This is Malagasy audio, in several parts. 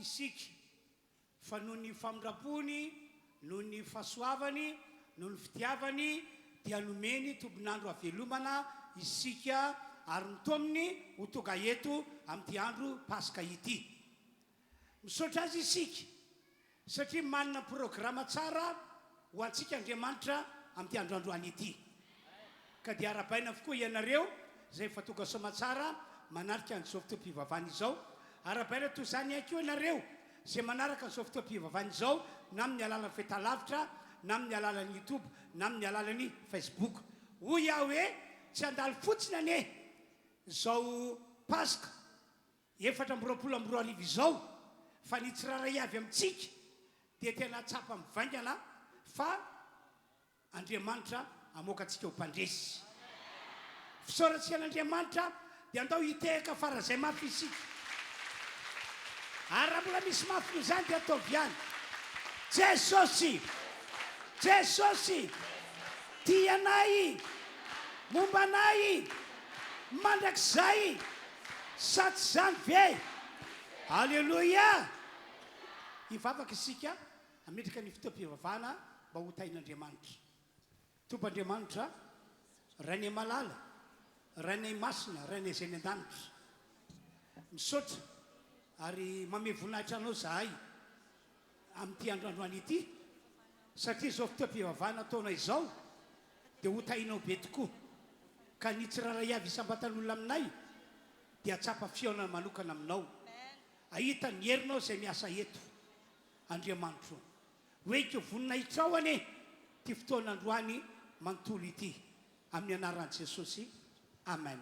isika fa noho ny famindram-pony, noho ny fahasoavany, noho ny fitiavany dia nomeny tombon'andro havelomana isika ary notaominy ho tonga eto amin'ity andro Paska ity. Misaotra Azy isika satria manana programa tsara ho antsika Andriamanitra amin'ity andro androany ity. Ka dia arahabaina avokoa ianareo izay efa tonga soamatsara manatrika an'izao fotoam-pivavahana izao. Arahabaina toy izany ihany koa ianareo izay manaraka an'izao fotoam-pivavahana izao na amin'ny alalan'ny fahitalavitra na amin'ny alalan'ny youtube na amin'ny alalan'ny facebook. Hoy aho hoe tsy handalo fotsiny anie izao Paska 2024 izao fa ny tsirairay avy amintsika dia tena hahatsapa mivaingana fa Andriamanitra hamoaka antsika ho mpandresy. Fisaorantsika an'Andriamanitra dia andao hitehaka faran'izay mafy isika. Ary raha mbola misy mafy noho izany dia ataovy ihany. Jesosy! Jesosy! Tia anay! Momba anay! Mandrakizay! Sa tsy izany ve? Aleloia! Hivavaka isika hametraka ny fotoam-pivavahana mba ho tahin'Andriamanitra. Tompo Andriamanitra, Rainay malala, Rainay masina, Rainay izay any an-danitra, misaotra ary mamehy voninahitra Anao izahay amin'ity andro androany ity, satria izao fotoam-pivavahana ataonay izao dia ho tahinao be tokoa, ka ny tsirairay avy isam-batan'olona aminay dia hahatsapa fihaonana manokana aminao, hahita ny herinao izay miasa eto. Andriamanitro o! Ho eky voninahitrao anie ity fotoana androany manontolo ity, amin'ny anaran'i Jesosy, Amen.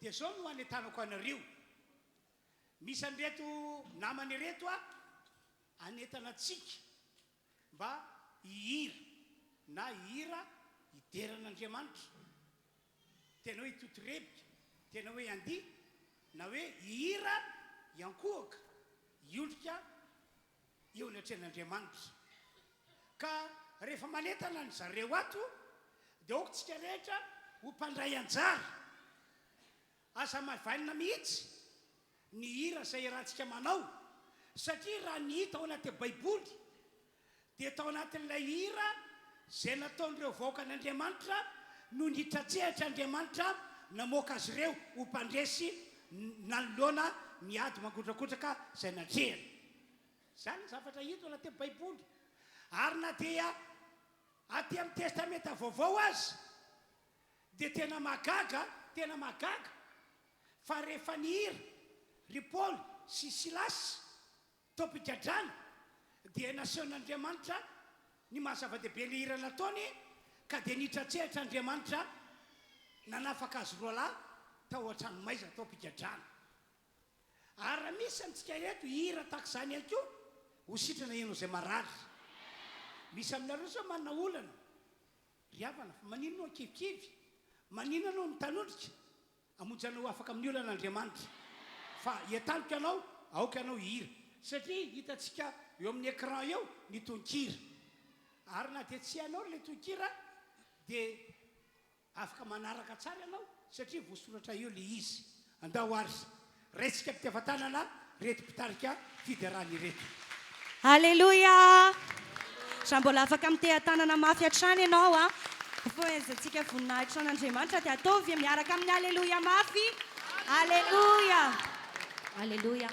Dia izao no anentanako anareo, misy an'ireto namana ireto a, hanentana antsika mba hihira na hihira hidera an'Andriamanitra, tena hoe hitotorebika, tena hoe handihy, na hoe hihira hiankohoka, hiondrika eo anatrehan'Andriamanitra. Ka rehefa manentana an-dry zareo ato dia aoka isika rehetra ho mpandray anjara. Aza maivainina mihitsy ny hira izay iarahantsika manao satria raha ny hita ao anaty baiboly dia tao anatin'ilay hira izay nataon'ireo vahoakan'Andriamanitra no nitratsehatra Andriamanitra namoaka azy ireo ho mpandresy nanoloana ny ady mangotrakotraka izay natrehany. Izany ny zavatra hita ao anaty baiboly. Ary na dia aty amin'ny testamenta vaovao aza Dia tena mahagaga, tena mahagaga fa rehefa nihira ry Paoly sy Silasy tao am-pigadrana dia nasehon'Andriamanitra ny maha zava-dehibe ilay hira nataony ka dia nitratsehatra Andriamanitra nanafaka azy roalahy tao an-tranomaizina tao am-pigadrana. Ary raha misy amintsika eto hihira tahaka izany ihany koa, ho sitrana ianao izay marary. Misy aminareo izao manana olana. Ry havana, fa maninona no kivikivy? Maninona no mitanondrika? Hamonjy anao ho afaka amin'ny olana Andriamanitra. Fa entaniko ianao, aoka ianao hihira. Satria hitantsika eo amin'ny écran eo ny tononkira. Ary na dia tsy hainao ilay tononkira dia Afaka manaraka tsara ianao satria voasoratra eo le izy. Andao ary raisika am-pitiavan-tanana ireto mpitarika fiderana ireto. Aleloia! Raha mbola afaka miteha-tanana mafy hatrany ianao a, fahaizantsika voninahitra an'Andriamanitra dia ataovy miaraka amin'ny aleloia mafy. Aleloia! Aleloia!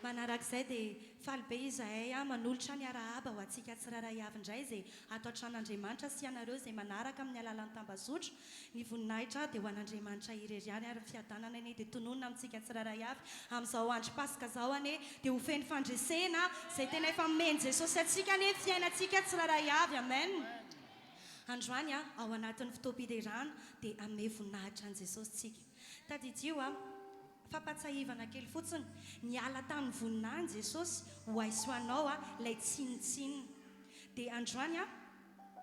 Manarak'izay dia faly be izahay manolotra ny arahaba ho antsika tsirairay avy indray izay Ato an-tran'Andriamanitra sy ianareo izay manaraka amin'ny alalan'ny tambazotra, ny voninahitra dia ho an'Andriamanitra irery ihany ary ny fiadanana anie dia tononina amintsika tsirairay avy amin'izao andro Paska izao anie dia ho feno fandresena izay tena efa nomen'i Jesosy antsika anie ny fiainantsika tsirairay avy Amen Androany ao anatin'ny fotoam-piderana dia hanome voninahitra an'i Jesosy tsika Tadidio a Fampatsahivana kely fotsiny, niala tamin'ny voninahiny Jesosy ho ahy sy ho anao a ilay tsinontsinona. Dia androany a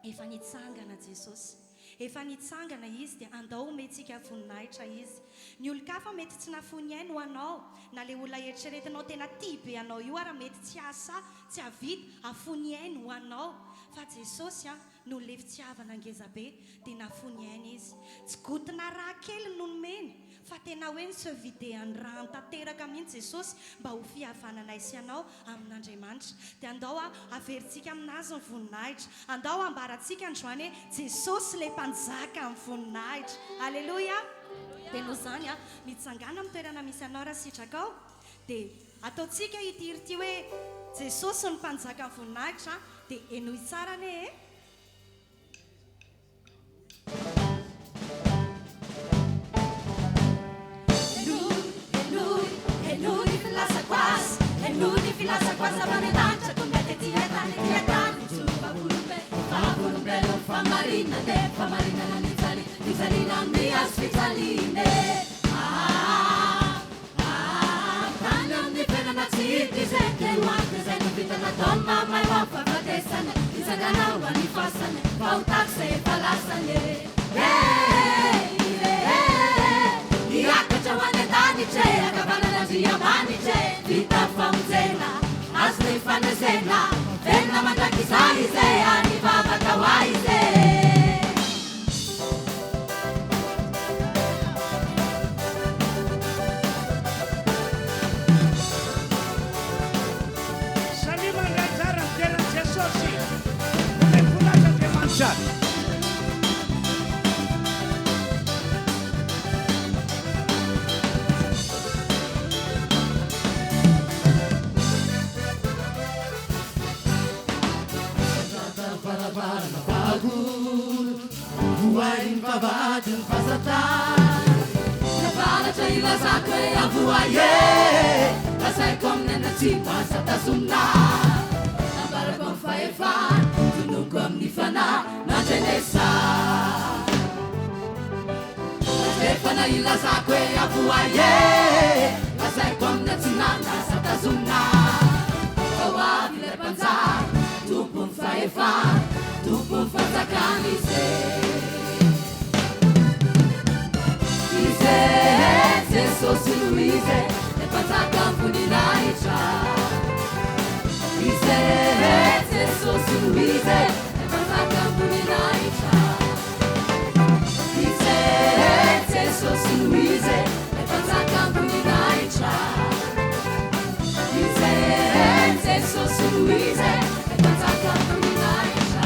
efa nitsangana Jesosy. Efa nitsangana Izy dia andao omentsika voninahitra Izy. Ny olon-kafa mety tsy nafoy ny ainy ho anao, na ilay olona eritreretinao tena tia be anao io ara mety tsy hahasahy, tsy hahavita, hafoy ny ainy ho anao. Fa Jesosy an, noho le fitiavana ngeza be dia nafoiny aina izy. Tsy gotina rà kely no nomeny fa tena hoe ni-se vider an'ny ràny tanteraka mihitsy Jesosy mba ho fihavananay sy ianao amin'Andriamanitra. Dia andao averintsika aminazy ny voninahitra. Andao ambarantsika androany hoe Jesosy ilay Mpanjaka amin'ny voninahitra. Aleloia! Dia noho izany, mitsangàna amin'ny toerana misy anao raha sitrakao. Dia ataontsika ity hira ity hoe Jesosy no Mpanjakan'ny voninahitra dia henoy tsara anie e! Henoy, henoy, henoy ny filazako azy, henoy ny filazako azy avy any an-danitra tonga tety an-tany, ety an-tany, mijoro vavolombelona, vavolombelon'ny fahamarinana e, fahamarinana nijaliana, nijaliana amin'ny hazo fijaliana e, ah. Tany amin'ny fiainana tsy hita izay teo amiko izay no vita nataony mahamay ho amin'ny fahafatesana nitsangana ho an'ny fasana fahotako izay efa lasany e Niakatra ho any an-danitra e ankavanan'Andriamanitra e vita famonjena azo ny fandresena velona mandrakizay izy e ary mivavaka ho ahy izy e. Samia mandray anjara ny dera an'i Jesosy. Omeo voninahitra Andriamanitra. Varavarana bagoly. Vohay ny vavahadin'ny fasatany. Navaratra ilazako hoe avohay e. Lazaiko amin'ny aina tsy aza tazomina. Nambarako amin'ny fahefana, tononiko amin'ny fanahy, nandrenesa. Nandrefana ilazako hoe avohay e. Lazaiko amin'ny atsinana aza tazomina. Fa ho avy ilay mpanjaka, tompon'ny fahefana. Tompon'ny fanjakana Izy e. Izy e, Jesosy no Izy e, Ilay Mpanjakan'ny voninahitra. Izy e, Jesosy no Izy e, Ilay Mpanjakan'ny voninahitra. Izy e, Jesosy no Izy e, Ilay Mpanjakan'ny voninahitra. Izy e, Jesosy no Izy e, Ilay Mpanjakan'ny voninahitra.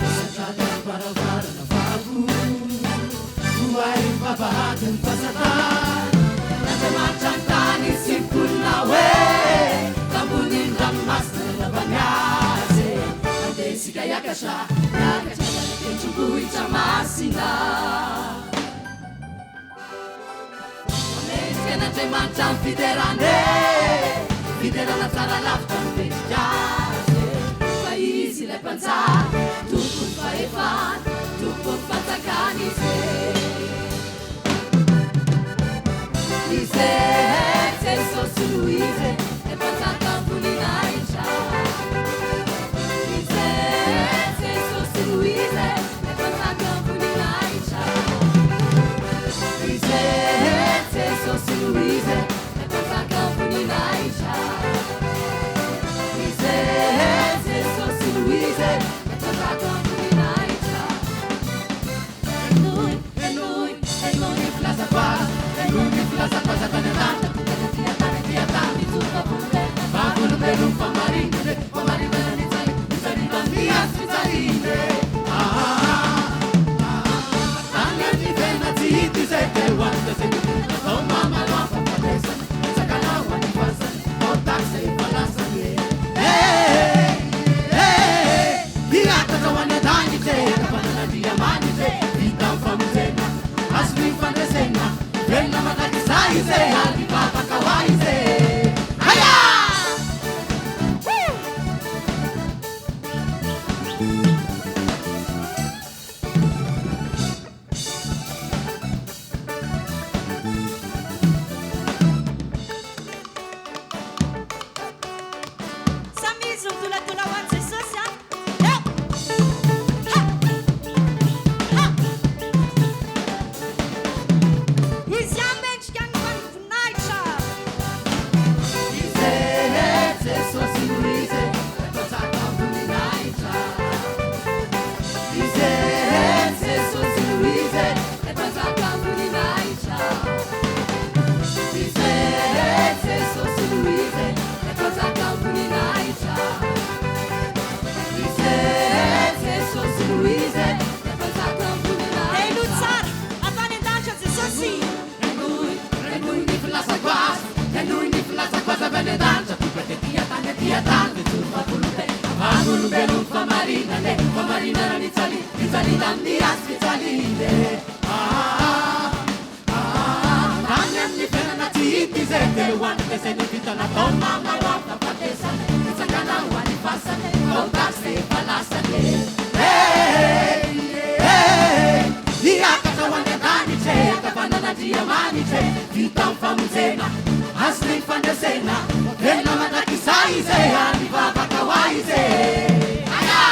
Misandrata ny varavarana vavo, vohay ny vavahadin'ny fasatany. Andriamanitra ny tany sy ny mponina ao e, tambonin'ny ranomasina nanaovany azy e. Andeha isika hiakatra, hiakatra any an-tendrombohitra masina. Mendrika an'Andriamanitra ny fiderana e! Fiderana tsara lavitra no mendrika Azy e! Fa Izy ilay Mpanjaka, Tompon'ny fahefana, Tompon'ny fanjakana Izy e! Izy e! Jesosy no Izy e! Ilay Mpanjakan'ny voninahitra. Izy e! Jesosy no Izy e! Ilay Mpanjakan'ny voninahitra. Izy e, Jesosy no Izy e, Ilay Mpanjakan'ny voninahitra. Izy e, Jesosy no Izy e, Ilay Mpanjakan'ny voninahitra. Nandreseny vita nataony nanao amin'ny fahafatesana Nitsangana ho an'ny fasana Fahotako izay efa lasany Hey, hey, Hiakatra ho any an-danitra e Ankavanan'Andriamanitra e Vita ny famonjena Azo ny fandresena Velona mandrakizay izy e Ary mivavaka ho ahy izy e Aya!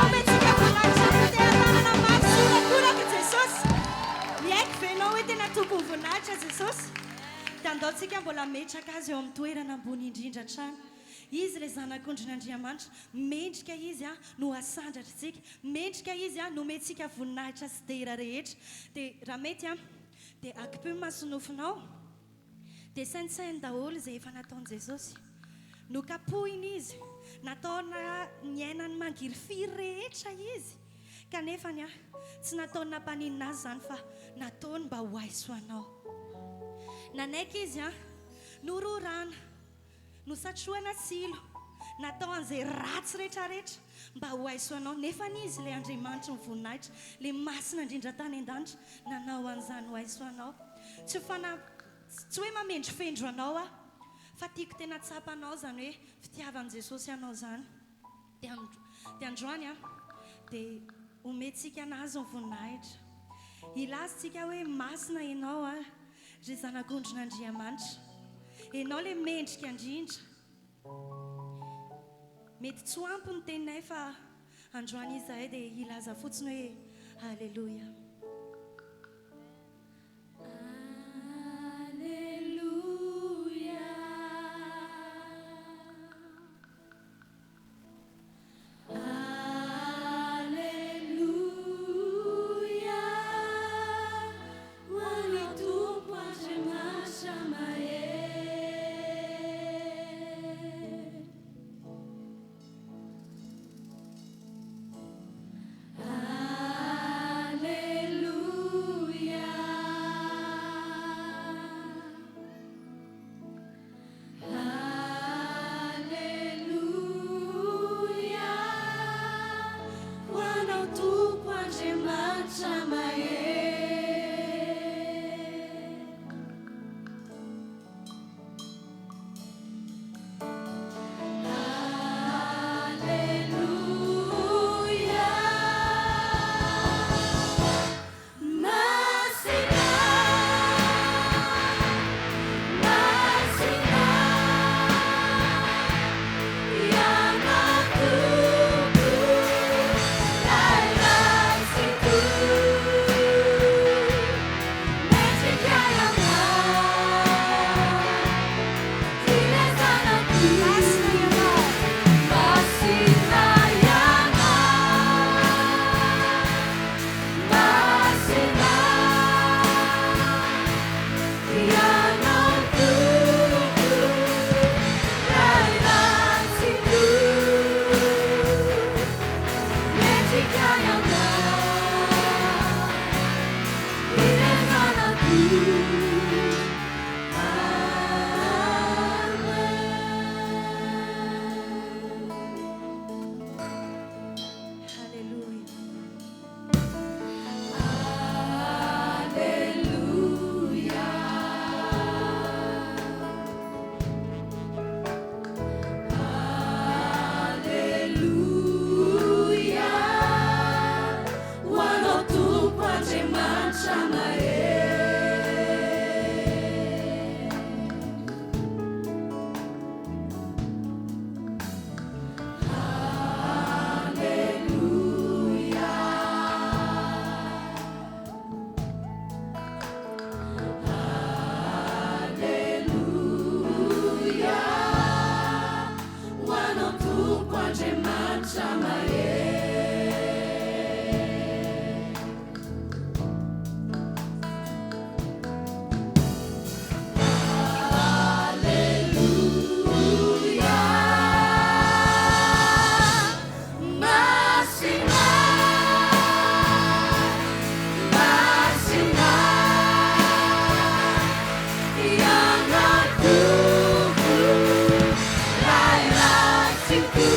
Omentsika voninahitra fitehatanana mafy sy horakoraka Jesosy. Miaiky ve ianao hoe tena tompon'ny voninahitra Jesosy? Dia andao tsika mbola hametraka Azy eo amin'ny toerana ambony indrindra hatrany. Izy ilay Zanak'ondrin'Andriamanitra. Mendrika Izy no hasandratritsika. Mendrika Izy no omentsika voninahitra sy dera rehetra. Dia raha mety dia akipio ny masonofinao. Dia saintsaino daholo izay efa nataon'i Jesosy. Nokapohina Izy. Nataony niaina ny mangirifiry rehetra Izy. Kanefa ny ahy, tsy nataony nampaninona azy izany fa nataony mba ho ahy sy ho anao. Nanaiky izy an, nororana, nosatrohana tsilo, natao an'izay ratsy rehetrarehetra mba ho ahy sy ho anao. Nefa izy ilay Andriamanitry ny voninahitra, ilay masina indrindra tany an-danitra, nanao an'izany ho ahy sy ho anao. Tsy ho fana, tsy hoe mamendrofendro anao aho, fa tiako tena tsapanao izany hoe fitiavan'i Jesosy anao izany. Dia dia androany an, dia omentsika an'Azy ny voninahitra. Hilaza tsika hoe masina Ianao an, ry Zanak'ondrin'Andriamanitra. Ianao ilay mendrika indrindra. Mety tsy ho ampy ny teninay fa androany izahay dia hilaza fotsiny hoe Aleloia. Aleloia. Aleloia ho an'ny Tompo Andriamanitra mahery. Aleloia. Andriamanitra mahery. Aleloia, Masina, Masina, Ianao Tompo, Ray ratsiko,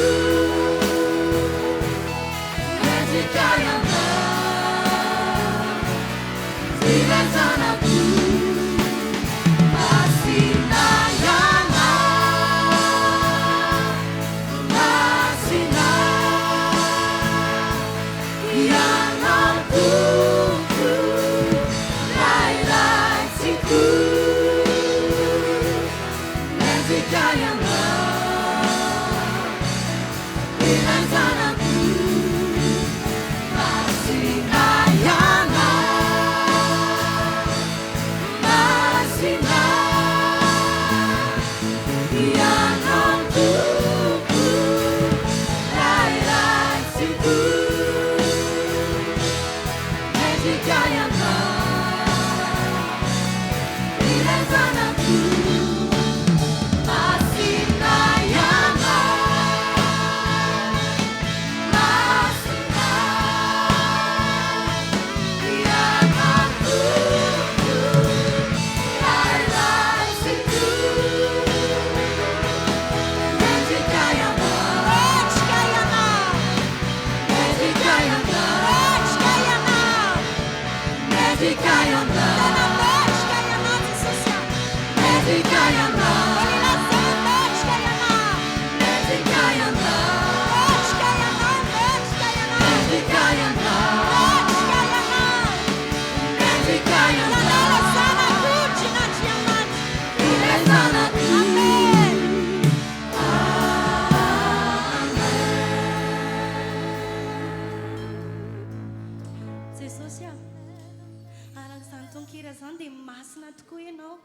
mendrika Ianao, ilay Zanako. Masina Ianao, Masina Ianao Tompo, Ray ratsiko, mendrika Ianao, ilay Zanako. Masina Ianao, Masina Ianao Tompo, Ray ratsiko, mendrika Ianao, ilay Zanako. Masina Ianao, Masina Ianao Tompo, Ray ratsiko, mendrika Ianao, Mendrika Ianao, mendrika Ianao, mendrika Ianao, mendrika Ianao, tena mendrika Ianao Jesosy a. mendrika Ianao, Ilazao mendrika Ianao, mendrika Ianao, mendrika Ianao, mendrika Ianao, mendrika Ianao, mendrika Ianao. mendrika Ianao Ianao, ilay Zanak'ondrin'Andriamanitra. ilay Zanako. Amen. Jesosy a, araka izany tononkira izany dia masina tokoa ianao.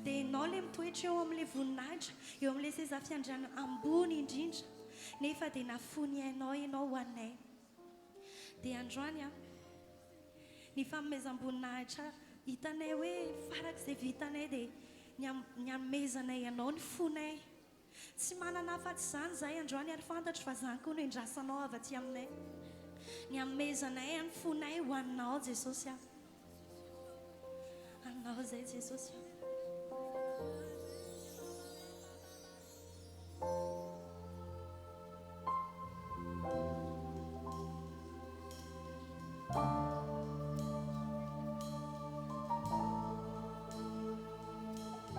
Dia ianao ilay mitoetra eo amin'ilay voninahitra, eo amin'ilay seza fiandrianana ambony indrindra, nefa dia nafoiny ainao ianao ho anay. Dia androany a, ny fanomezam-boninahitra hitanay hoe farak'izay vitanay dia ny am- ny hanomezanay anao ny fonay. Tsy manana afa-tsy izany izahay androany ary fantatro fa izany koa no endrasanao avy aty aminay. Ny hanomezanay ny fonay ho anao Jesosy a. Anao izay Jesosy a.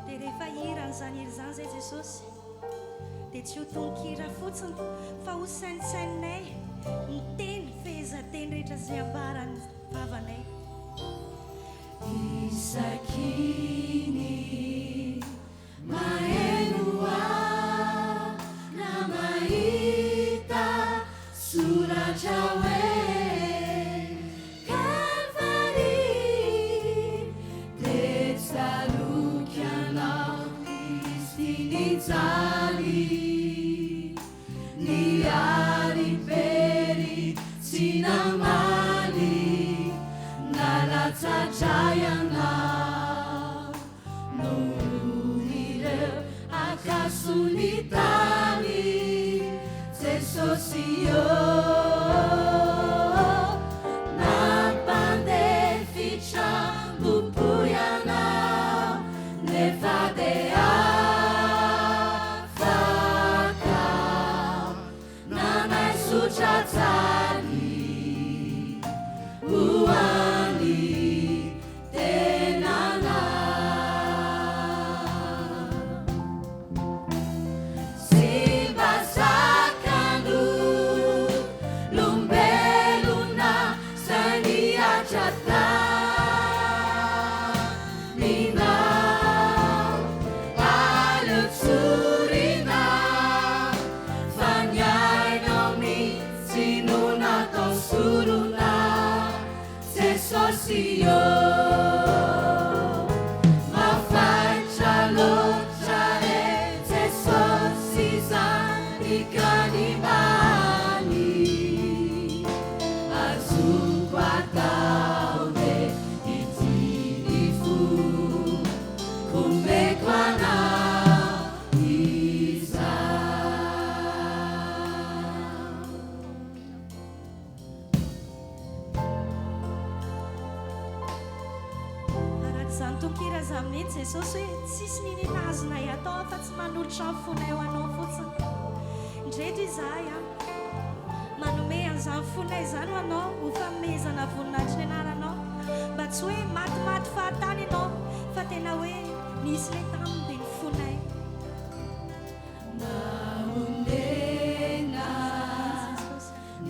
Dia rehefa hira an'izany hira izany izay Jesosy, dia tsy ho tononkira fotsiny fa ho saintsaininay ny teny fehezanteny rehetra izay ambaran'ny vavanay. Isaky ny maheno ahy na mahita soratra hoe Kalvary dia tsaroiko ianao Kristy nijaly niari-pery tsy namaly nalatsa-dra ianao noho ireo akason'ny tany Jesosy ô nampandefitra ambopo ianao nefa dia afaka nanaisotra jaly ho an'ny tenanao. Tsy mba zakan'olombelona izay nihatra taminao. Aleo tsorina fa ny ainao mihitsy no natao sorona. Jesosy ô, mahafaitra loatra re Jesosy izany. Ny kanibany azoko atao de ity ny foko omeko anao izao. Araka izany tononkira izany mihitsy Jesosy hoe tsisy n'inona azonay atao afa-tsy manolotra ny fonay ho anao fotsiny. Indreto izahay an, manome an'izany fonay izany ho anao ho fanomezana voninahitry ny anaranao. Mba tsy hoe matimaty fahatany ianao fa tena hoe nisy ilay taminy dia ny fonay. Nahonena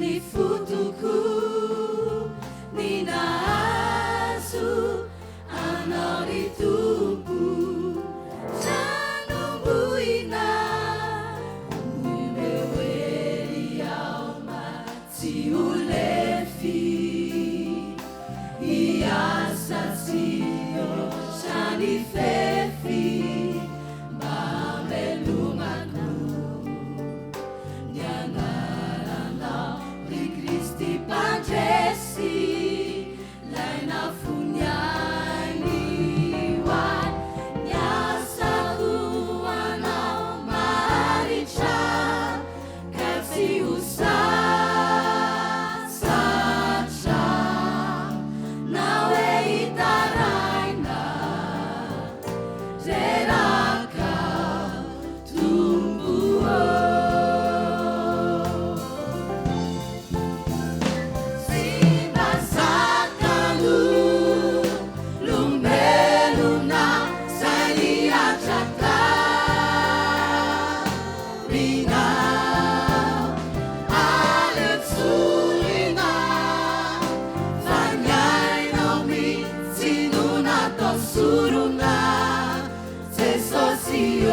ny fotoko ny nahazo anao ry Tompo Tranombohina omeo hery aho mba tsy ho lefy hiasa tsy hihoatra ny fefy mba hamelomako ny anaranao ry Kristy Mpandresy lay nafoy ainy ho ahy ny asako ho anao maharitra ka tsy ho sasatra na hoe hitaraina reraka Tompo ô. Tsy mba zakan'olombelona izay nihatra taminao. Aleo tsorina fa ny ainao mihitsy no natao sorona Jesosy ô.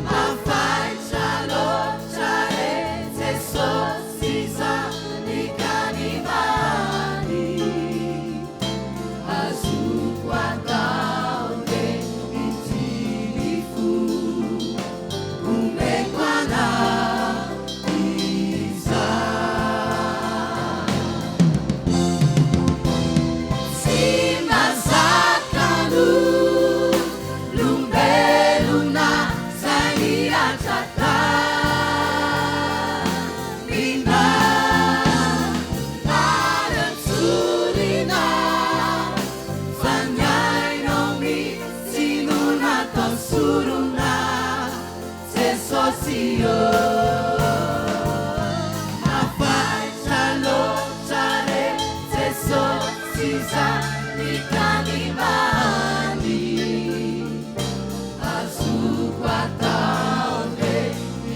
Mahafaitra loatra re Jesosy izany kanibany azoko atao de ity ny foko omeko anao izao. Tsy mba zakan'olombelona izay nihatra taminao. Aleo tsorina fa ny ainao mihitsy no natao sorona Jesosy ô. Mahafaitra loatra re Jesosy izany kanibany azoko atao de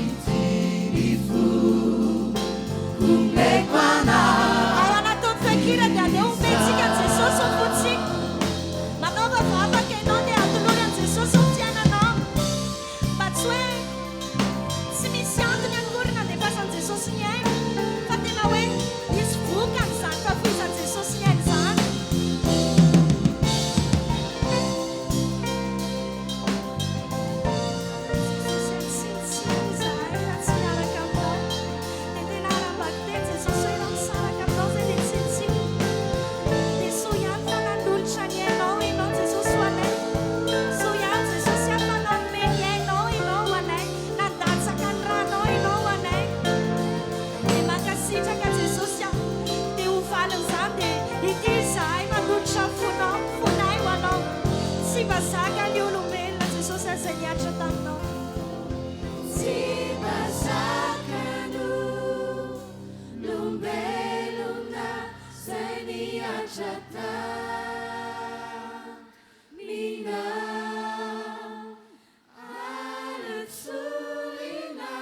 ity ny foko omeko anao. Ao anatin'ny feon-kira dia aleo omentsika an'i Jesosy ny fontsika. Manaova vavaka ianao dia atolory an'i Jesosy ny fiainanao. Mba tsy hoe tsy misy antony akory nandefasan'i Jesosy ny ainy fa tena hoe hisy vokany izany fahafoizan'i Jesosy ny ainy izany. Jesosy a, tsinontsinona izahay raha tsy miaraka aminao. Dia tena ara-bakiteny Jesosy hoe raha misaraka aminao izay dia tsinontsinona. Dia soa ihany fa nanolotra ny ainao ianao Jesosy ho anay. Soa ihany Jesosy a fa nanome ny ainao ianao ho anay. Nandatsaka ny ranao ianao ho anay. Dia mankasitraka Jesosy a. Dia ho valin'izany dia ity izahay manolotra ny fonao, fonay ho anao. Tsy mba zakan'ny olombelona Jesosy a izay nihatra taminao. Tsy mba zakan'olombelona izay nihatra taminao. Aleo tsorina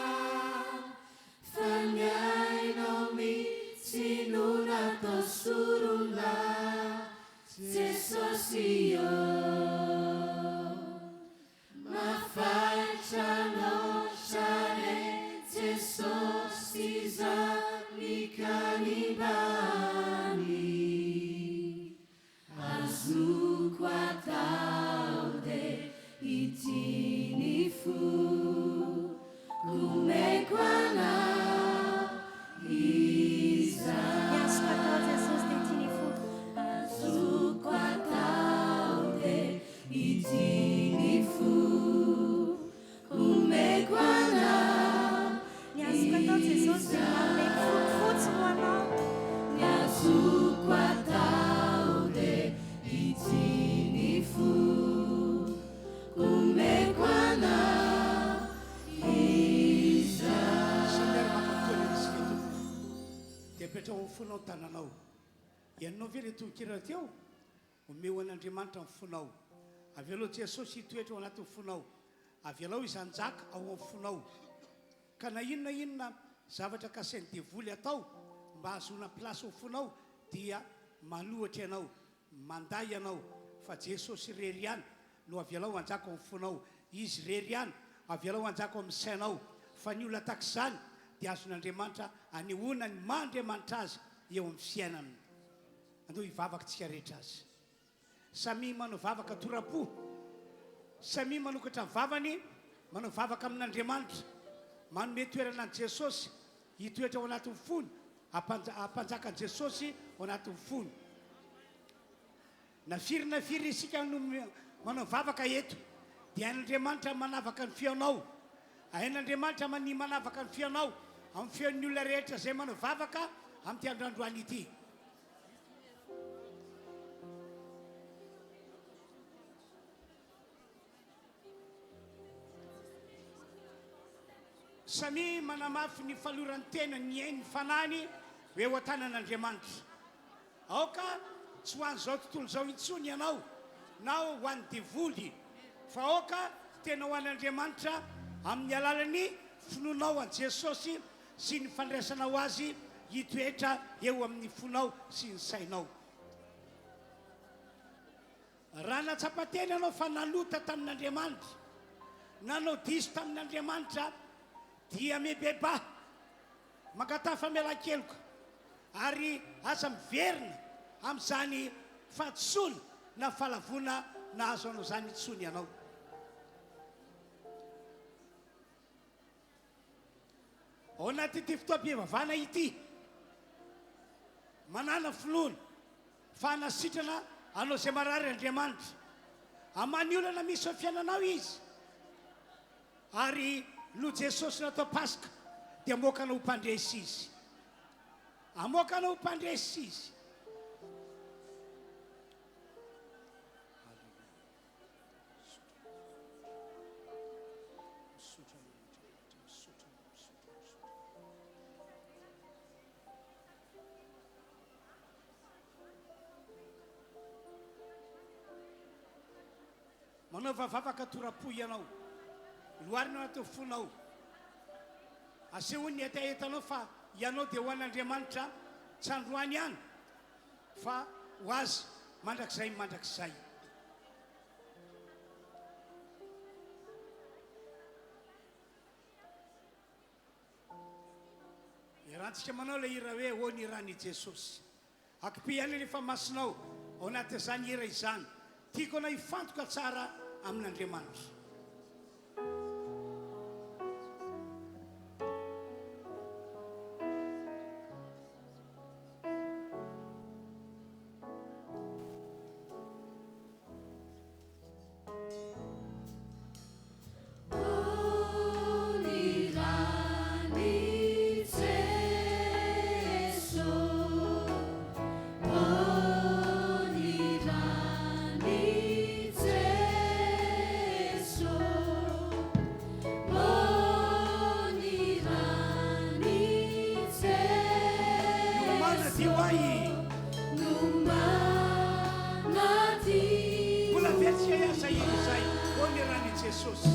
fa ny ainao mihitsy no natao sorona Jesosy ô. Mahafaitra loatra. Apetraho amin'ny fonao ny tananao. Ianao ve ilay tononkira teo? Omeo an'Andriamanitra ny fonao. Avelao Jesosy hitoetra ao anatin'ny fonao. Avelao Izy hanjaka ao amin'ny fonao. Ka na inona inona zavatra kasain'ny devoly atao mba hahazoana place ao fonao dia manohitra ianao, mandà ianao fa Jesosy irery ihany no avelao hanjaka ao amin'ny fonao, Izy irery ihany avelao hanjaka ao amin'ny sainao fa ny olona tahaka izany dia azon'Andriamanitra anehoana ny maha Andriamanitra Azy eo amin'ny fiainana. Andao hivavaka tsika rehetra azy. Samia manao vavaka tora-po. Samia manokatra ny vavany manao vavaka amin'Andriamanitra. Manome toerana an'i Jesosy hitoetra ao anatin'ny fony, hampanjaka an'i Jesosy ao anatin'ny fony. Na firy na firy isika no manao vavaka eto, dia hain'Andriamanitra ny manavaka ny feonao. Hain'Andriamanitra ny manavaka ny feonao amin'ny feon'ny olona rehetra izay manao vavaka amin'ity andro androany ity. Samia manamafy ny faloran'ny tena ny ain'ny fanahiny ho eo an-tanan'Andriamanitra. Aoka tsy ho an'izao tontolo izao intsony ianao na ho an'ny devoly, fa aoka tena ho an'Andriamanitra amin'ny alalan'ny finoanao an'i Jesosy sy ny fandraisanao Azy hitoetra eo amin'ny fonao sy ny sainao. Raha nahatsapa tena ianao fa nanota tamin'Andriamanitra, nanao diso tamin'Andriamanitra, dia mibebaha, mangataha famelan-keloka, ary aza miverina amin'izany fahadisoana na fahalavoana nahazo anao izany intsony ianao. Ao anatin'ity fotoam-pivavahana ity, manàna finoana fa hanasitrana anao izay marary Andriamanitra. Hamaha ny olana misy eo fiainanao Izy. Ary noho Jesosy natao Paska dia hamoaka anao ho mpandresy Izy. Hamoaka anao ho mpandresy Izy. Manaova vavaka tora-po ianao. Loharina ao anatin'ny fonao. Asehoy ny hetahetanao fa ianao dia ho an'Andriamanitra tsy androany ihany fa ho Azy mandrakizay mandrakizay. Iarahantsika manao ilay hira hoe Ô ny ran'i Jesosy. Akipio ihany rehefa masinao ao anatin'izany hira izany. Tiako anao hifantoka tsara amin'Andriamanitra. No manadio ahy. Mbola vetsika hiasa hira izay ô ny ran'i Jesosy.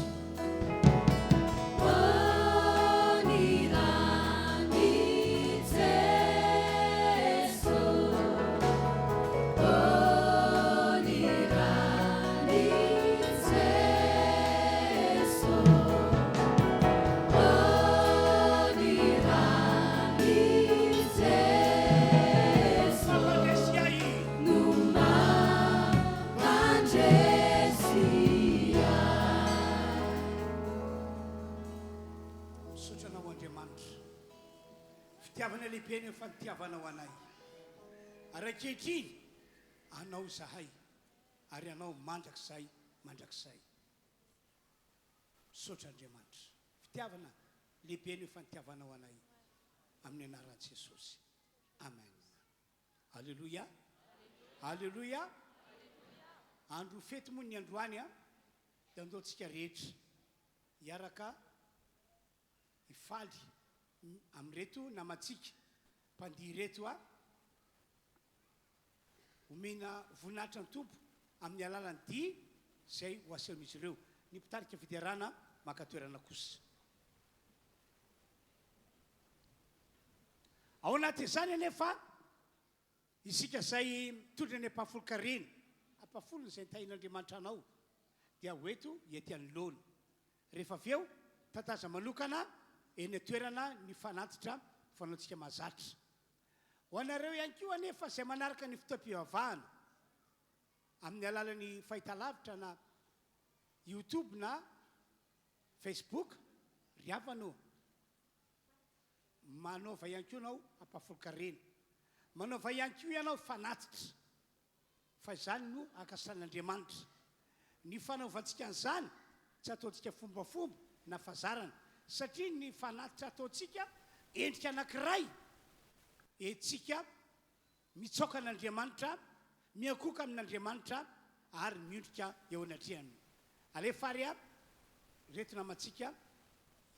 Mampandresy ahy. Misaotra Anao Andriamanitra. Fitiavana lehibe ny efa nitiavanao anay. Ary ankehitriny, Anao izahay, ary Anao mandrakizay mandrakizay. Misaotra Andriamanitra. Fitiavana lehibe no efa nitiavanao anay. Amin'ny anaran'i Jesosy. Amen. Aleloia. Aleloia. Andro fety moa ny androany a. Dia andao tsika rehetra hiaraka hifaly amin'ireto namantsika. mpandihy ireto a! Omena voninahitra ny Tompo amin'ny alalan'ny dihy izay ho asehon'izy ireo. Ny mpitarika fiderana maka toerana kosa. Ao anatin'izany anefa, isika izay mitondra ny ampahafolon-karena, ampahafolony izay nitahian'Andriamanitra anao, dia ho eto ety anoloana. Rehefa avy eo, tataza manokana eny an-toerana ny fanatitra fanaontsika mahazatra. Ho anareo ihany koa anefa izay manaraka ny fotoam-pivavahana amin'ny alalan'ny fahitalavitra na YouTube na Facebook, ry havana ô, manaova ihany koa ianao ampahafolon-karena. Manaova ihany koa ianao fanatitra. Fa izany no ankasan'Andriamanitra. Ny fanaovantsika an'izany tsy ataontsika fombafomba na fazarana, satria ny fanatitra ataontsika endrika anankiray entintsika mitsaoka an'Andriamanitra, miankohoka amin'Andriamanitra ary miondrika eo anatrehany. Alefa ary ireto namantsika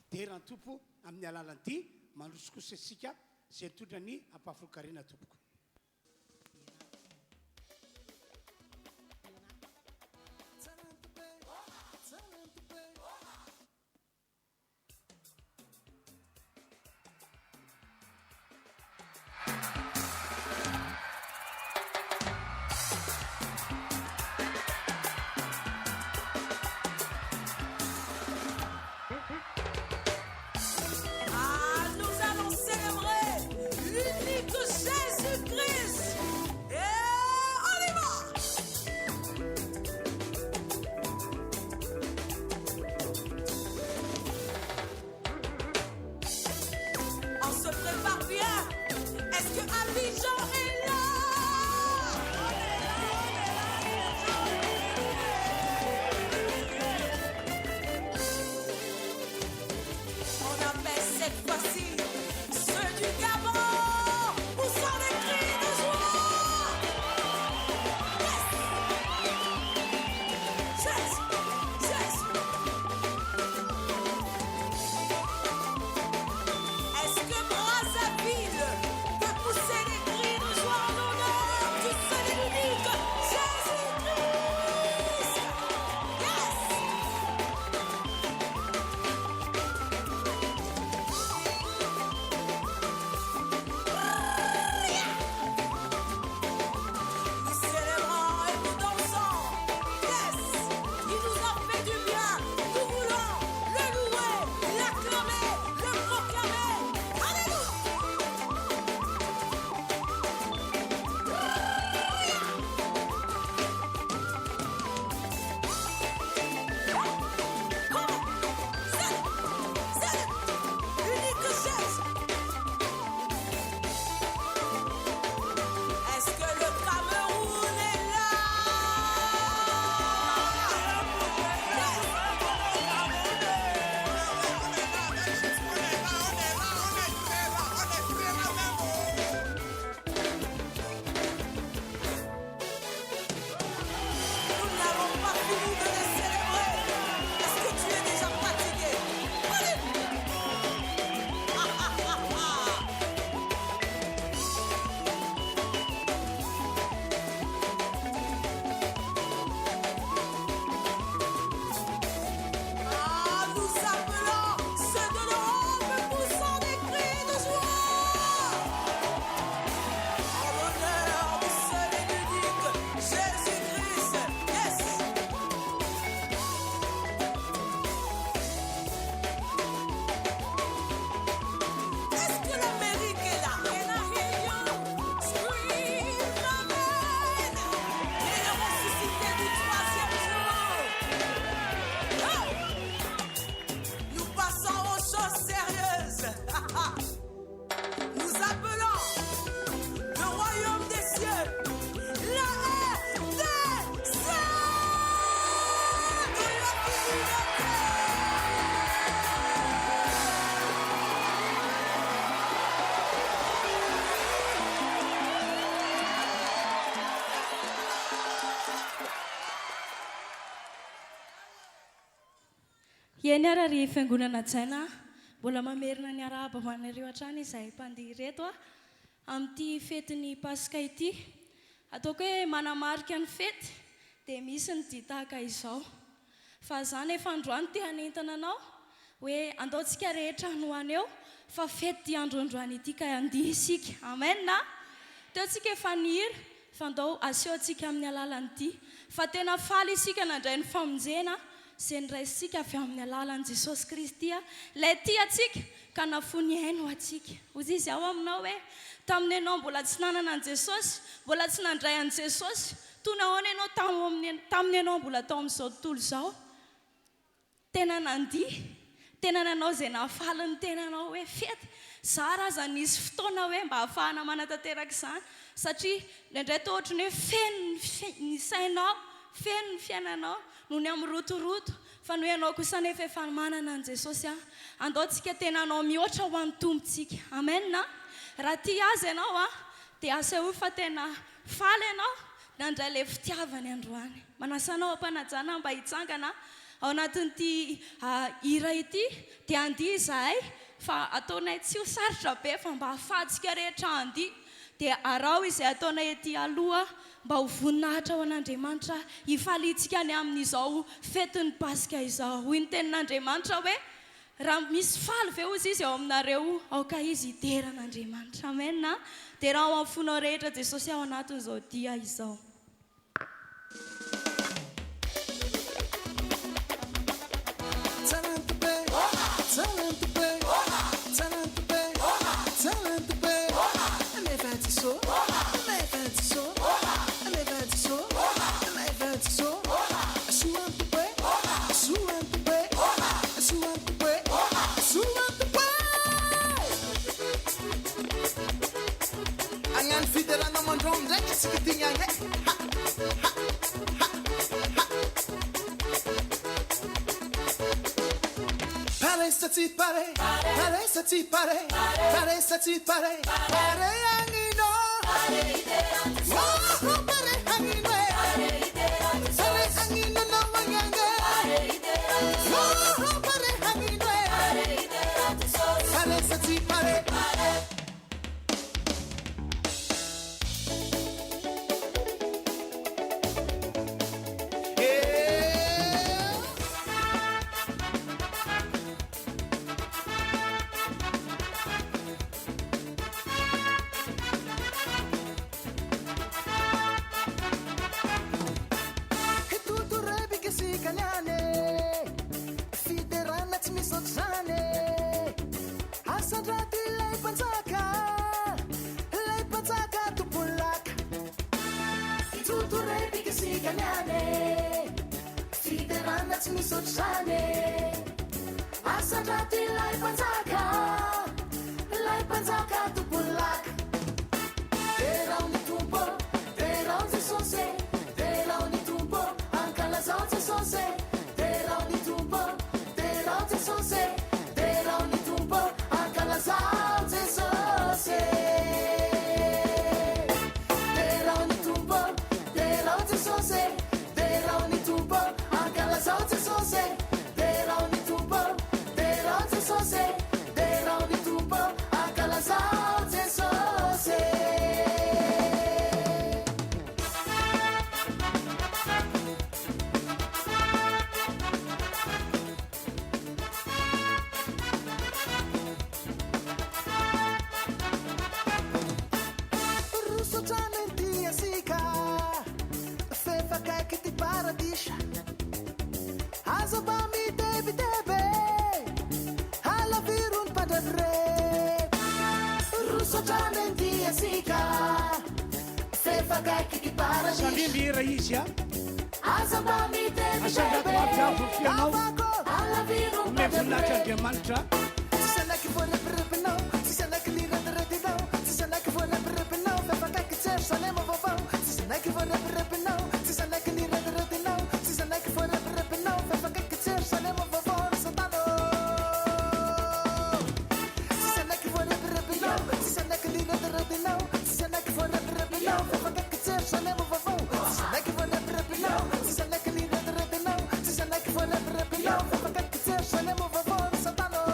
hidera ny Tompo amin'ny alalan'ity mandroso kosa isika izay nitondra ny ampahafolon-karena tompoko. Ah, nous allons célébrer l'unique Jésus-Christ. Et on y va! On se prépare bien. Est-ce que Abidjan est là? On appelle cette fois-ci ceux du Gabon. Où sont les cris de joie? Yes! Jésus! Jésus! Est-ce que Brazzaville peut pousser les cris de joie en l'honneur du seul et l'unique Jésus-Christ? Yes! Nous célébrons et nous dansons. Yes! Il nous a fait du bien. Nous voulons le louer, l'acclamer, le proclamer. Alléluia! Come on! Seul, seul, unique Jésus. Est-ce que le Cameroun est là? Yes! Nous n'avons pas fini de le célébrer. Est-ce que tu es déjà fatigué? Allez! Ah, ah, ah, ah. Ah, nous appelons ceux de l'Europe poussant des cris de joie. En l'honneur du seul et l'unique Jésus-Christ. Yes! Est-ce que l'Amérique est là? Can I hear you scream amen? Et le ressuscité du troisième jour. Oh! Nous passons aux choses sérieuses. Nous appelons le royaume des cieux, la RDC de la communauté. Eny ara ry fiangonana hajaina, mbola mamerina ny arahaba ho anareo hatrany izahay mpandihy ireto a. Amin'ity fetin'ny Paska ity, ataoko hoe manamarika ny fety dia misy ny dihy tahaka izao. Fa za nefa androany te hanentana anao hoe andao tsika rehetra no haneho fa fety ity andro androany ity ka handihy isika. Amen a! Teo tsika efa nihira fa andao asehontsika amin'ny alalan'ny dihy fa tena faly isika nandray ny famonjena izay noraisintsika avy amin'ny alalan'i Jesosy Kristy ilay tia antsika ka nafoy ny ainy ho antsika. Hoy izy ao aminao hoe, tamin'ny ianao mbola tsy nanana an'i Jesosy, mbola tsy nandray an'i Jesosy, toy ny ahoana ianao tao amin'ny, tamin'ny ianao mbola tao amin'izao tontolo izao? Tena nandihy, tena nanao izay nahafaly ny tenanao hoe fety. Zara aza nisy fotoana hoe mba hahafahana manatanteraka izany, satria indraindray toa ohatran'ny hoe feno ny, ny sainao, feno ny fiainanao noho ny amin'ny rotoroto. Fa noho ianao kosa anefa efa manana an'i Jesosy an! Andao tsika tena hanao mihoatra ho an'ny Tompontsika. Amen an! Raha tia Azy ianao an, dia asehoy fa tena faly ianao nandray ilay fitiavany androany. Manasa anao am-panajana mba hitsangana ao anatin'ity hira ity dia handihy izahay fa ataonay tsy ho sarotra be fa mba hahafahantsika rehetra handihy dia araho izay ataonay ety aloha mba ho voninahitra ho an'Andriamanitra hifaliantsika ny amin'izao fetin'ny Paska izao. Hoy ny tenin'Andriamanitra hoe, Raha misy faly ve hozy izy ao aminareo, aoka izy hidera an'Andriamanitra. Amen a! Derao amin'ny fonao rehetra Jesosy ao anatin'izao dia izao. Hagnano fiderana mandrôgno ndraiky isika ty niany e! Ha! Ha! Ha! Ha! Pare sa tsy pare, pare sa tsy pare, pare sa tsy pare, pare hagnino. Oh, pare hagnino e! Pare hagnino anao agnagny e! Oh, pare hagnino e! Pare sa tsy pare. Asandrato ilay mpanjaka, ilay mpanjaka tompon'ny laka. Totorebika isika niany e, fiderana tsy misy ohatr'izany e. Asandrato ilay mpanjaka, ilay mpanjaka tompon'ny laka. Derao ny Tompo, derao Jesosy e, derao ny Tompo, ankalazao Jesosy e, derao ny Tompo, derao Jesosy e. Derao ny Tompo, ankalazao Jesosy e. Derao ny Tompo, derao Jesosy e. Derao ny Tompo, ankalazao Jesosy e. Derao ny Tompo, derao Jesosy e. Derao ny Tompo, ankalazao Jesosy e. Roso hatrany ny diantsika F'efa akaiky ity paradisa Aza mba mitebiteby Halaviro ny mpandrebireby Roso hatrany ny diantsika F'efa akaiky ity paradisa Samia mihira izy a. Aza mba mitebiteby Asandrato mafy avo ny feonao. Halaviro ny Omeo voninahitra mpandrebireby Andriamanitra. Tsisy anaiky voarebirebinao Tsisy anaiky nirebirebinao Tsisy anaiky voarebirebinao F'efa akaiky Jerosalema vaovao Tsisy anaiky voarebirebinao Tsisy anaiky nirebirebinao Tsisy anaiky voarebirebinao F'efa akaiky Jerosalema vaovao Ry Satana ô Tsisy anaiky voarebirebinao Tsisy anaiky nirebirebinao Tsisy anaiky voarebirebinao F'efa akaiky Jerosalema vaovao Tsisy anaiky voarebirebinao Tsisy anaiky nirebirebinao Tsisy anaiky voarebirebinao F'efa akaiky Jerosalema vaovao Ry Satana ô.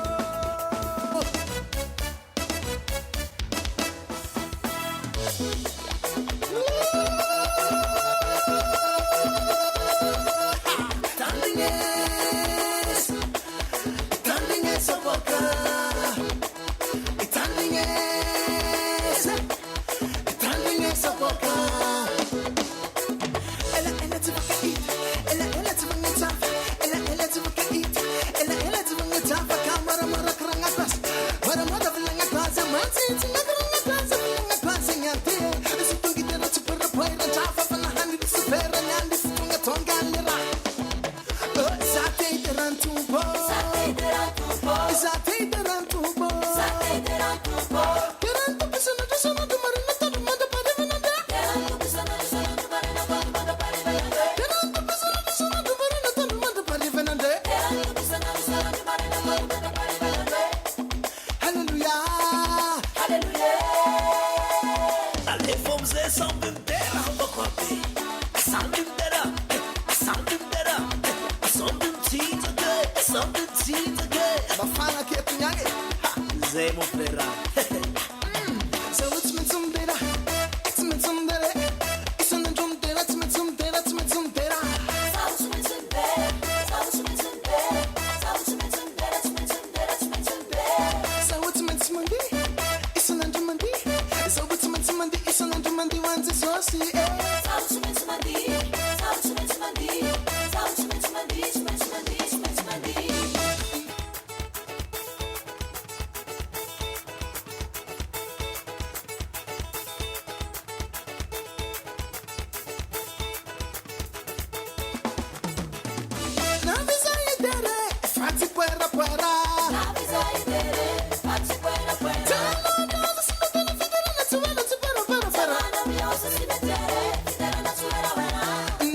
Samby midera mbako be, samby midera, samby midera, samby mitsinjaka, samby mitsinjaka. Mafana aketo niany e. Ha! Zay mon frère. Zaho tsy maintsy midera, tsy maintsy midera e. Isan'andro midera, tsy maintsy midera, tsy maintsy midera. Zaho tsy maintsy midera, zaho tsy maintsy midera, zaho tsy maintsy midera, tsy maintsy midera, tsy maintsy midera. Zaho tsy maintsy mandeha, isan'andro mandeha. Zaho tsy maintsy mandeha, isan'andro mandeha ho an'i Jesosy e. Zaho tsy maintsy mandeha, zaho tsy maintsy mandeha, zaho tsy maintsy mandeha, tsy maintsy mandeha, tsy maintsy mandeha. Navy izaho hidera e, fa tsy poerapoera. Navy izaho hidera e, fa tsy poerapoera. Tsamanao sy mitera fiderana tsy ho ela tsy poerapoerapoera. Tsamanao mihosa sy mitera e, fiderana tsy ho elaela.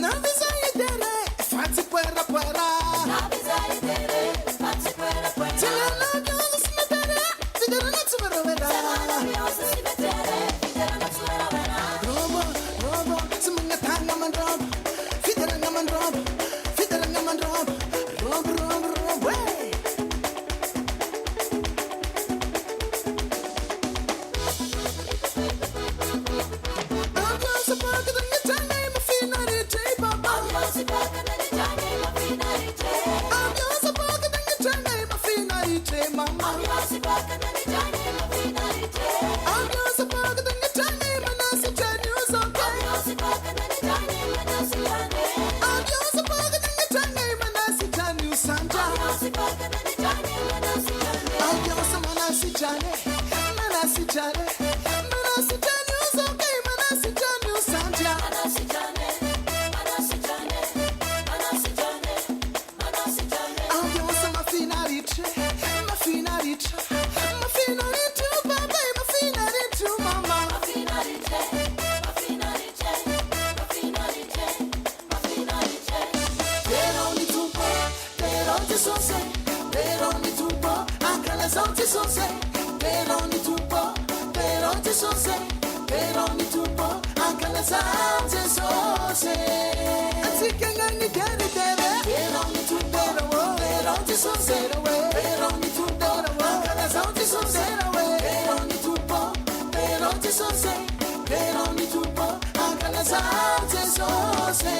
Navy izaho hidera e, fa tsy poerapoera. Navy izaho hidera e, fa tsy poerapoera. Tsamanao mihosa sy mitera fiderana tsy ho elaela. Tsamanao mihosa sy mitera e, fiderana tsy ho elaela. Robo, robo, tsy magnatagna mandrobo. Fiderana mandrobo, fiderana mandrobo. Robo, robo, robo, hey! Ambiance baka da nyatane mafinaritra e baba. Ambiance baka da nyatane mafinaritra e. Ambiance baka da nyatane mafinaritra e mama. Ambiance baka da nyatane mafinaritra e. Ambiance baka da nyatane manasy jane uzoke. Ambiance baka da nyatane manasy jane. Ambiance baka da nyatane manasy jane usanja. Ambiance baka da nyatane manasy jane. Ambiance manasy jane, manasy jane, manasy jane uzoke, manasy jane usanja. Manasy jane, manasy jane, manasy jane, manasy jane. Ambiance mafinaritra, mafinaritra, mafinaritra baba, mafinaritra mama. Mafinaritra, mafinaritra, mafinaritra, mafinaritra. Derao ny Tompo, derao Jesosy, derao ny Tompo, ankalazao Jesosy. Derao ny Tompo, derao Jesosy, derao ny Tompo, ankalazao Jesosy. Antsika gnagny dere dere, derao ny Tompo, derao Jesosy, derao ny Tompo, ankalazao Jesosy. Derao ny Tompo, derao Jesosy, derao ny Tompo, ankalazao Jesosy.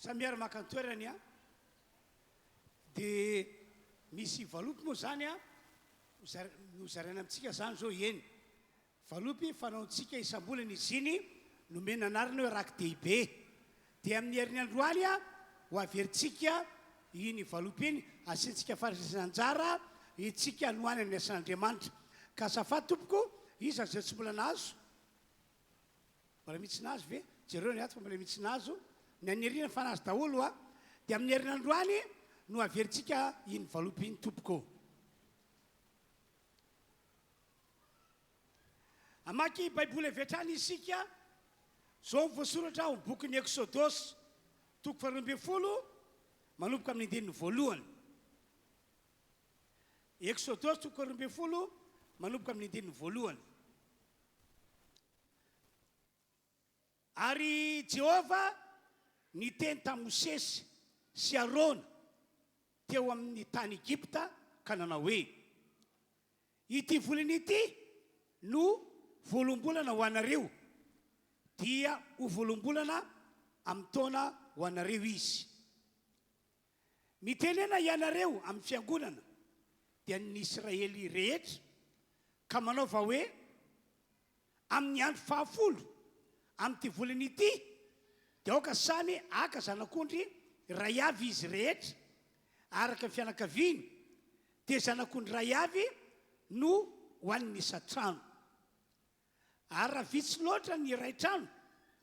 Samy ary maka ny toerany a. Dia misy valopy moa izany a, nozaraina amintsika izany izao eny. Valopy fanaontsika isam-bolana izy iny, nomena anarana hoe raki-dehibe. Dia amin'ny herin'ny androany a, ho averintsika iny valopy iny, asiantsika fandraisana anjara itsika hanohanana ny asan'Andriamanitra. Ka azafady tompoko, iza izay tsy mbola nahazo? Mbola misy nahazo ve? Jereo ny ato fa mbola misy nahazo. Ny an'i Nirina fa nahazo daholo a! Dia amin'ny herinandroany no averintsika iny valopy iny tompoko. Hamaky Baiboly avy hatrany isika. Izao no voasoratra ao amin'ny bokin'ny Eksodosy, toko faharoa ambin'ny folo, manomboka amin'ny andininy voalohany. Eksodosy toko faharoa ambin'ny folo, manomboka amin'ny andininy voalohany. Ary Jehovah niteny tamin'i Mosesy sy Arona teo amin'ny tany Egypta ka nanao hoe, Ity volana ity no voaloham-bolana ho anareo, dia ho voaloham-bolana amin'ny taona ho anareo izy. Mitenena ianareo amin'ny fiangonana, dia ny Israely rehetra, ka manaova hoe, Amin'ny andro fahafolo amin'ity volana ity, dia aoka samy haka zanak'ondry iray avy izy rehetra, araka ny fianakaviany, dia zanak'ondry iray avy no ho an'ny isan-trano. Ary raha vitsy loatra ny iray trano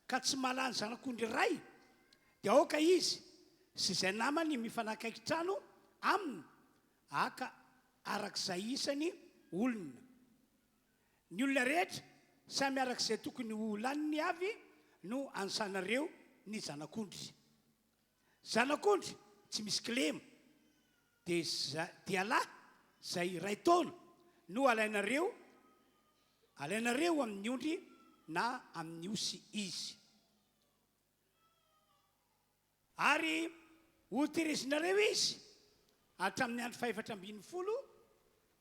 ka tsy mahalany zanak'ondry iray, dia aoka izy sy izay namany mifanakaiky trano aminy haka araka izay isany olona. Ny olona rehetra, samy araka izay tokony ho laniny avy no ansanareo ny zanak'ondry. Zanak'ondry tsy misy kilema, dia dia lahy izay iray taona no alainareo, alainareo amin'ny ondry na amin'ny osy izy. Ary hotirizinareo izy hatramin'ny andro fahefatra ambin'ny folo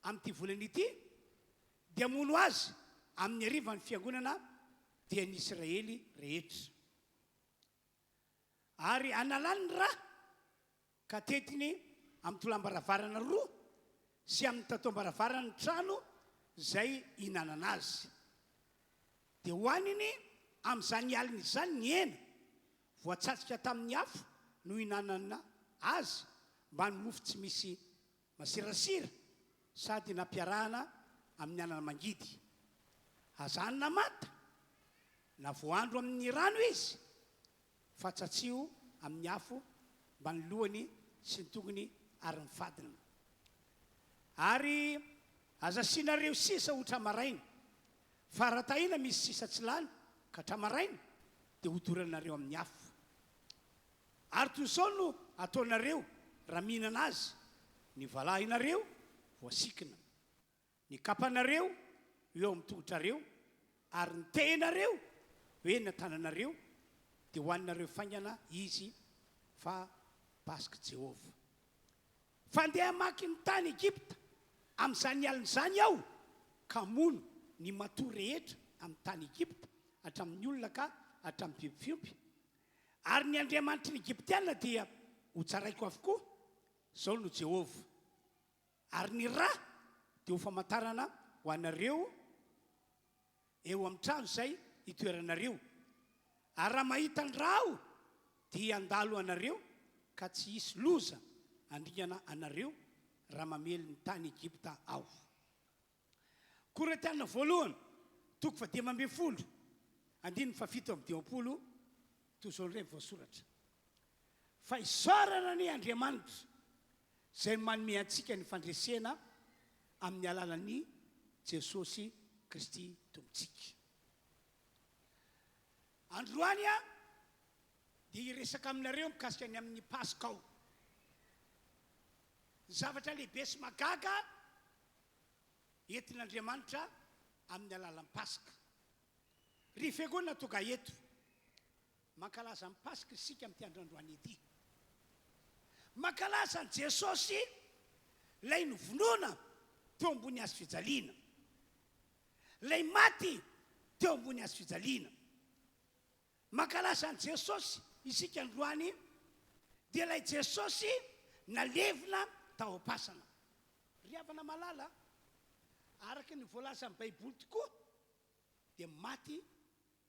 amin'ity volana ity, dia hamono azy amin'ny hariva ny fiangonana, dia ny Israely rehetra. Ary hanalany ny ra ka tetiny amin'ny tolam-baravarana roa sy amin'ny tataom-baravaran'ny trano izay ihinanana azy. Dia hohaniny amin'izany alina izany ny hena voatsatsika tamin'ny afo no ihinanana azy mbamin'ny mofo tsy misy masirasira sady nampiarahana amin'ny anana mangidy. Aza hanina manta na voahandro amin'ny rano izy, fa tsatsiho amin'ny afo mba ny lohany sy ny tongony ary ny fadiny. Ary aza asianareo sisa ho tra-maraina, fa raha tahina misy sisa tsy lany ka tra-maraina, dia hodoranareo amin'ny afo. Ary toy izao no ataonareo raha mihinana azy, ny valahinareo voasikina, ny kapanareo eo amin'ny tongotrareo, ary ny tehinareo ho eny an-tananareo, dia hohaninareo faingana izy, fa Pask'i Jehovah. Fa handeha hamaky ny tany Egypta amin'izany alina izany Aho, ka hamono ny matoa rehetra amin'ny tany Egypta, hatramin'ny olona ka hatramin'ny biby fiompy. Ary ny andriamanitry ny Egyptiana dia hotsaraiko avokoa, izao no Jehovah. Ary ny ra dia ho famantarana ho anareo eo amin'ny trano izay itoeranareo. Ary raha mahita ny ra Aho, dia handalo anareo, ka tsy hisy loza handringana anareo raha mamely ny tany Egypta Aho. Korintiana voalohany, toko fahadimy ambin'ny folo, andininy fahafito amby dimampolo, toy izao indray ny voasoratra, Fa isaorana anie Andriamanitra izay manome antsika ny fandresena amin'ny alalan'i Jesosy Kristy Tompontsika. Androany aho dia hiresaka aminareo mikasika ny amin'ny Paska aho. Ny zavatra lehibe sy mahagaga entin'Andriamanitra amin'ny alalan'ny Paska. Ry Fiangonana tonga eto, mankalaza ny Paska isika amin'ity andro androany ity. Mankalaza an'i Jesosy ilay novonoina teo ambony hazo fijaliana. Ilay maty teo ambony hazo fijaliana. Mankalaza an'i Jesosy isika androany dia ilay Jesosy nalevina tao am-pasana. Ry havana malala, araka ny voalazan'ny Baiboly tokoa dia maty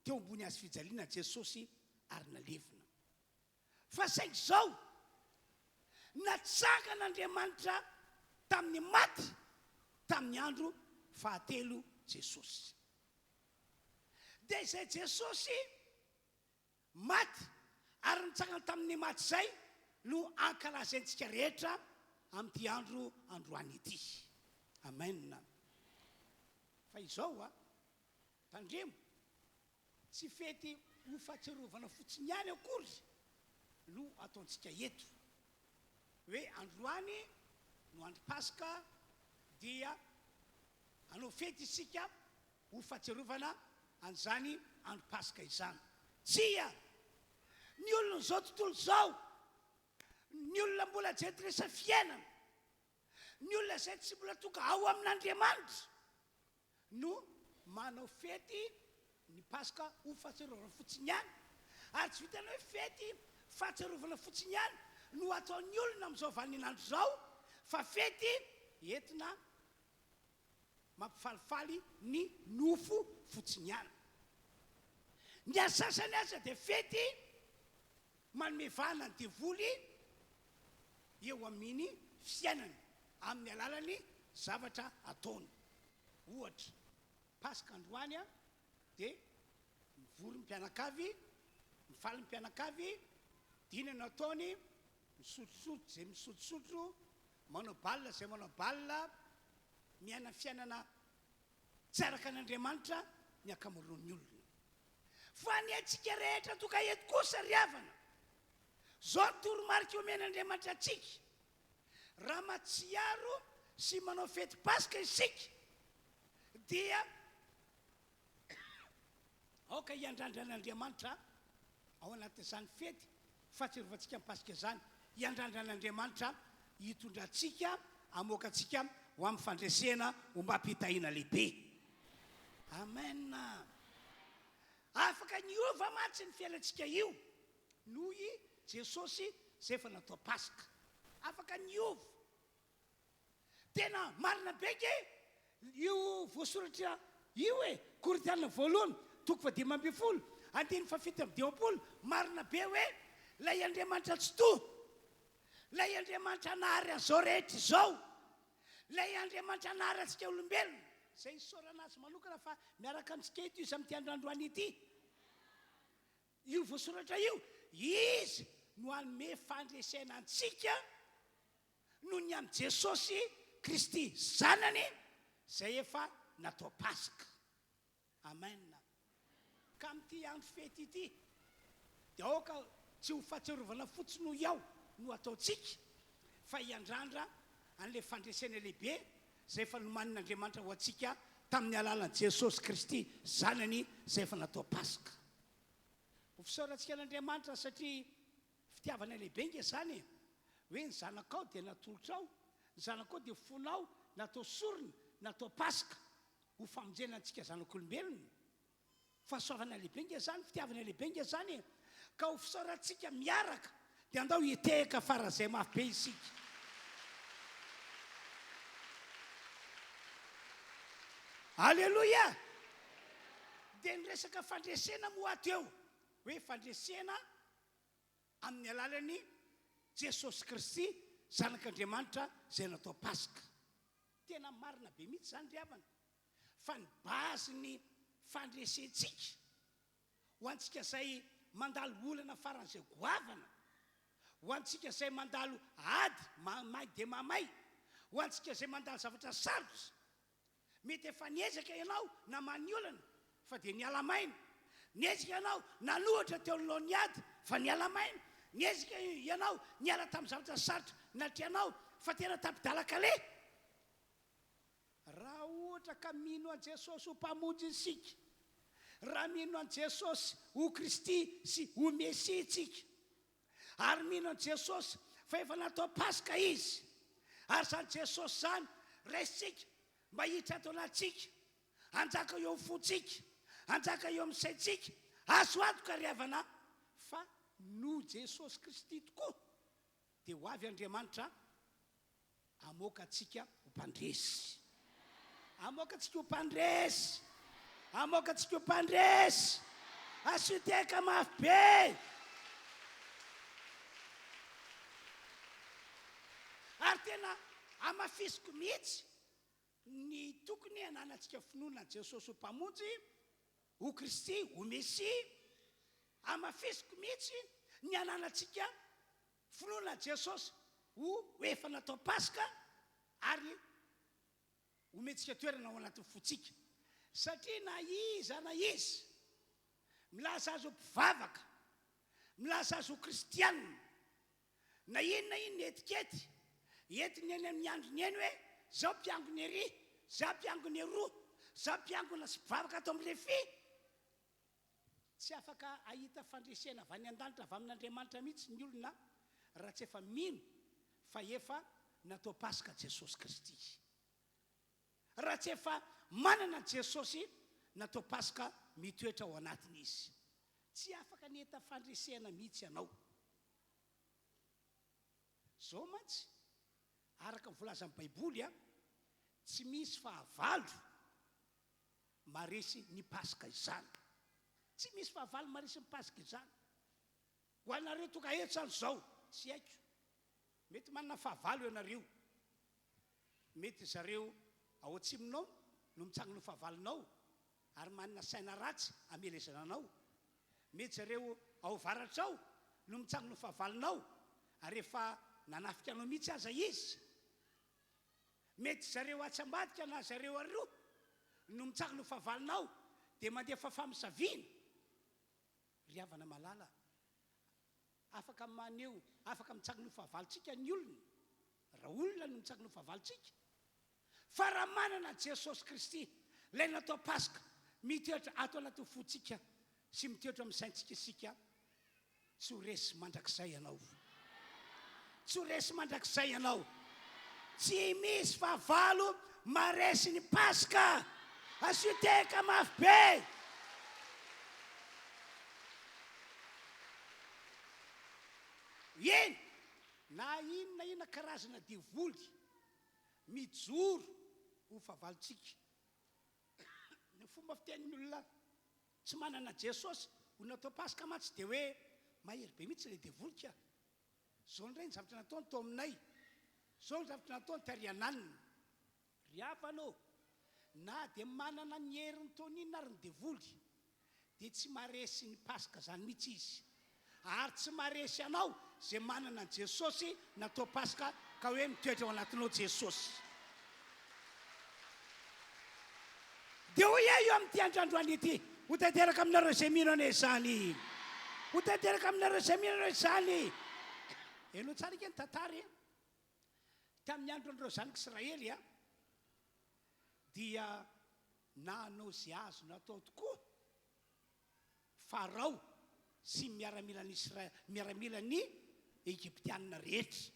teo ambony hazo fijaliana Jesosy ary nalevina. Fa saingy izao, natsangan'Andriamanitra tamin'ny maty tamin'ny andro fahatelo Jesosy. Dia izay Jesosy maty ary nitsangana tamin'ny maty izay no ankalazaintsika rehetra amin'ity andro androany ity. Amen. Fa izao a, tandremo, tsy fety ho fahatsiarovana fotsiny ihany akory no ataontsika eto. Hoe androany no andro Paska dia hanao fety isika ho fahatsiarovana an'izany andro Paska izany. Tsia! Ny olon'izao tontolo izao, ny olona mbola jentilisa fiainana, ny olona izay tsy mbola tonga ao amin'Andriamanitra no manao fety ny Paska ho fahatsiarovana fotsiny ihany. Ary tsy vitan'ny hoe fety fahatsiarovana fotsiny ihany no ataon'ny olona amin'izao vaninandro izao fa fety entina mampifalifaly ny nofo fotsiny ihany. Ny an'ny sasany aza dia fety manome vahana ny devoly eo amin'ny fiainany amin'ny alalan'ny zavatra ataony. Ohatra, Paska androany dia mivory ny mpianakavy, mifaly ny mpianakavy, dia inona no ataony? Misotrosotro izay misotrosotro, manao bal izay manao bal, miaina fiainana tsy araka an'Andriamanitra ny ankamaroan'ny olona. Fa ny antsika rehetra tonga eto kosa ry havana, izao ny toromarika omen'Andriamanitra antsika, raha mahatsiaro sy manao fety Paska isika dia aoka hiandrandra an'Andriamanitra ao anatin'izany fety fahatsiarovantsika ny Paska izany, hiandrandra an'Andriamanitra hitondra antsika, hamoaka antsika ho amin'ny fandresena ombam-pitahiana lehibe. Amen! Afaka niova mantsy ny fiainantsika io noho i Jesosy izay efa natao Paska. Afaka niova. Tena marina be ange io voasoratra io e! Korintiana voalohany toko fahadimy ambin'ny folo andininy fahafito amby dimampolo, marina be hoe ilay Andriamanitra Tsitoha, ilay Andriamanitra nahary an'izao rehetra izao, Ilay Andriamanitra nahary antsika olombelona, izay isaorana Azy manokana fa miaraka amintsika eto Izy amin'ity andro androany ity. Io voasoratra io, Izy no hanome fandresena antsika noho ny amin'i Jesosy Kristy Zanany izay efa natao Paska. Amen. Ka amin'ity andro fety ity dia aoka tsy ho fahatsiarovana fotsiny ho iao no ataontsika fa hiandrandra an'ilay fandresena lehibe izay efa nomanin'Andriamanitra ho antsika tamin'ny alalan'i Jesosy Kristy Zanany izay efa natao Paska. Ho fisaorantsika an'Andriamanitra satria fitiavana lehibe ange izany e! Hoe ny zanakao dia natolotrao, ny zanakao dia fonao natao sorona, natao Paska. Ho famonjena antsika zanak'olombelona. Fahasoavana lehibe nge zany, fitiavana lehibe nge zany e! Ka ho fisaorantsika miaraka dia andao hitehaka faran'izay mafy be isika. Aleloia! Dia ny resaka fandresena moa ato eo, hoe fandresena amin'ny alalan'i Jesosy Kristy Zanak'Andriamanitra izay natao Paska. Tena marina be mihitsy izany ry havana fa ny base ny fandresentsika ho antsika izay mandalo olana faran'izay goavana, ho antsika izay mandalo ady mamay dia mamay, ho antsika izay mandalo zavatra sarotra, Mety efa niezaka ianao namaha ny olana fa dia niala maina. Niezaka ianao nanohitra teo anoloan'ny ady fa niala maina. Niezaka ianao niala tamin'ny zavatra sarotra natrehanao fa tena tapi-dalan-kaleha. Raha ohatra ka mino an'i Jesosy ho Mpamonjy isika, raha mino an'i Jesosy ho Kristy sy ho Mesia isika, Ary mino an'i Jesosy fa efa natao Paska Izy. Ary izany Jesosy izany raisintsika mba hiditra ato anatintsika, hanjaka eo amin'ny fontsika, hanjaka eo amin'ny saintsika. Azo antoka ry havana fa noho Jesosy Kristy tokoa dia ho avy Andriamanitra Hamoaka antsika ho mpandresy. Hamoaka antsika ho mpandresy. Hamoaka antsika ho mpandresy. Asio tehaka mafy be. Ary tena hamafisiko mihitsy ny tokony hananantsika finoana an'i Jesosy ho Mpamonjy, ho Kristy, ho Mesia. Hamafisiko mihitsy ny hananantsika Finoana Jesosy ho efa natao Paska ary omentsika toerana ao anatin'ny fontsika. Satria na iza na iza milaza azy ho mpivavaka, milaza azy ho kristianina, na inona inona etikety entiny eny amin'ny andriny eny hoe zaho mpiangona ery, zaho mpiangona eroa, zaho mpiangona sy mpivavaka ato amin'ny Refi, Tsy afaka hahita fandresena avy any an-danitra avy amin'Andriamanitra mihitsy ny olona raha tsy efa mino fa efa natao Paska Jesosy Kristy. Raha tsy efa manana an'i Jesosy natao Paska mitoetra ao anatiny izy. Tsy afaka ny hahita fandresena mihitsy ianao. Izao mantsy, araka ny voalazan'ny Baiboly, tsy misy fahavalo Maresy ny Paska izany. Tsy misy fahavalo maresy ny Paska izany. Ho anareo tonga eto izany izao, tsy haiko. Mety manana fahavalo ianareo. Mety zareo ao atsimonao no mitsangana ho fahavalonao ary manana saina ratsy hamelezana anao. Mety zareo ao avaratrao no mitsangana ho fahavalonao ary efa nanafika anao mihitsy aza izy. Mety zareo atsy ambadika na zareo aroa no mitsangana ho fahavalonao dia mandefa famisaviana. Ry havana malala, afaka maneho, afaka mitsangana ho fahavalontsika ny olona, raha olona no mitsangana ho fahavalontsika, fa raha manana an'i Jesosy Kristy, Ilay natao Paska, mitoetra ato anatin'ny fontsika sy mitoetra amin'ny saintsika isika, Tsy ho resy mandrakizay ianao. Tsy ho resy mandrakizay ianao. Tsy misy fahavalo maharesy ny Paska. Asio tehaka mafy be. Eny, na inona inona karazana devoly mijoro ho fahavalontsika. Ny fomba fitenin'ny olona Tsy manana Jesosy ho natao Paska mantsy dia hoe mahery be mihitsy ilay devoly ka. Zao indray ny zavatra nataony tao aminay. Zao ny zavatra nataony tary ananona. Ry havana ô, na dia manana ny heriny toa ny inona ary ny devoly dia tsy maharesy ny Paska zany mihitsy izy. Ary tsy maharesy anao izay manana an'i Jesosy natao Paska ka hoe mitoetra ao anatinao Jesosy. Dia hoy aho io amin'ity andro androany ity, ho tanteraka aminareo izay mino anie izany. Ho tanteraka aminareo izay mino anie izany. Henoy tsara ange ny tantara e. Tamin'ny andron'ireo zanak'Israely dia nanao izay azo natao tokoa Farao sy ny miaramilan'i Isra, miaramilan'ny Egyptiana rehetra,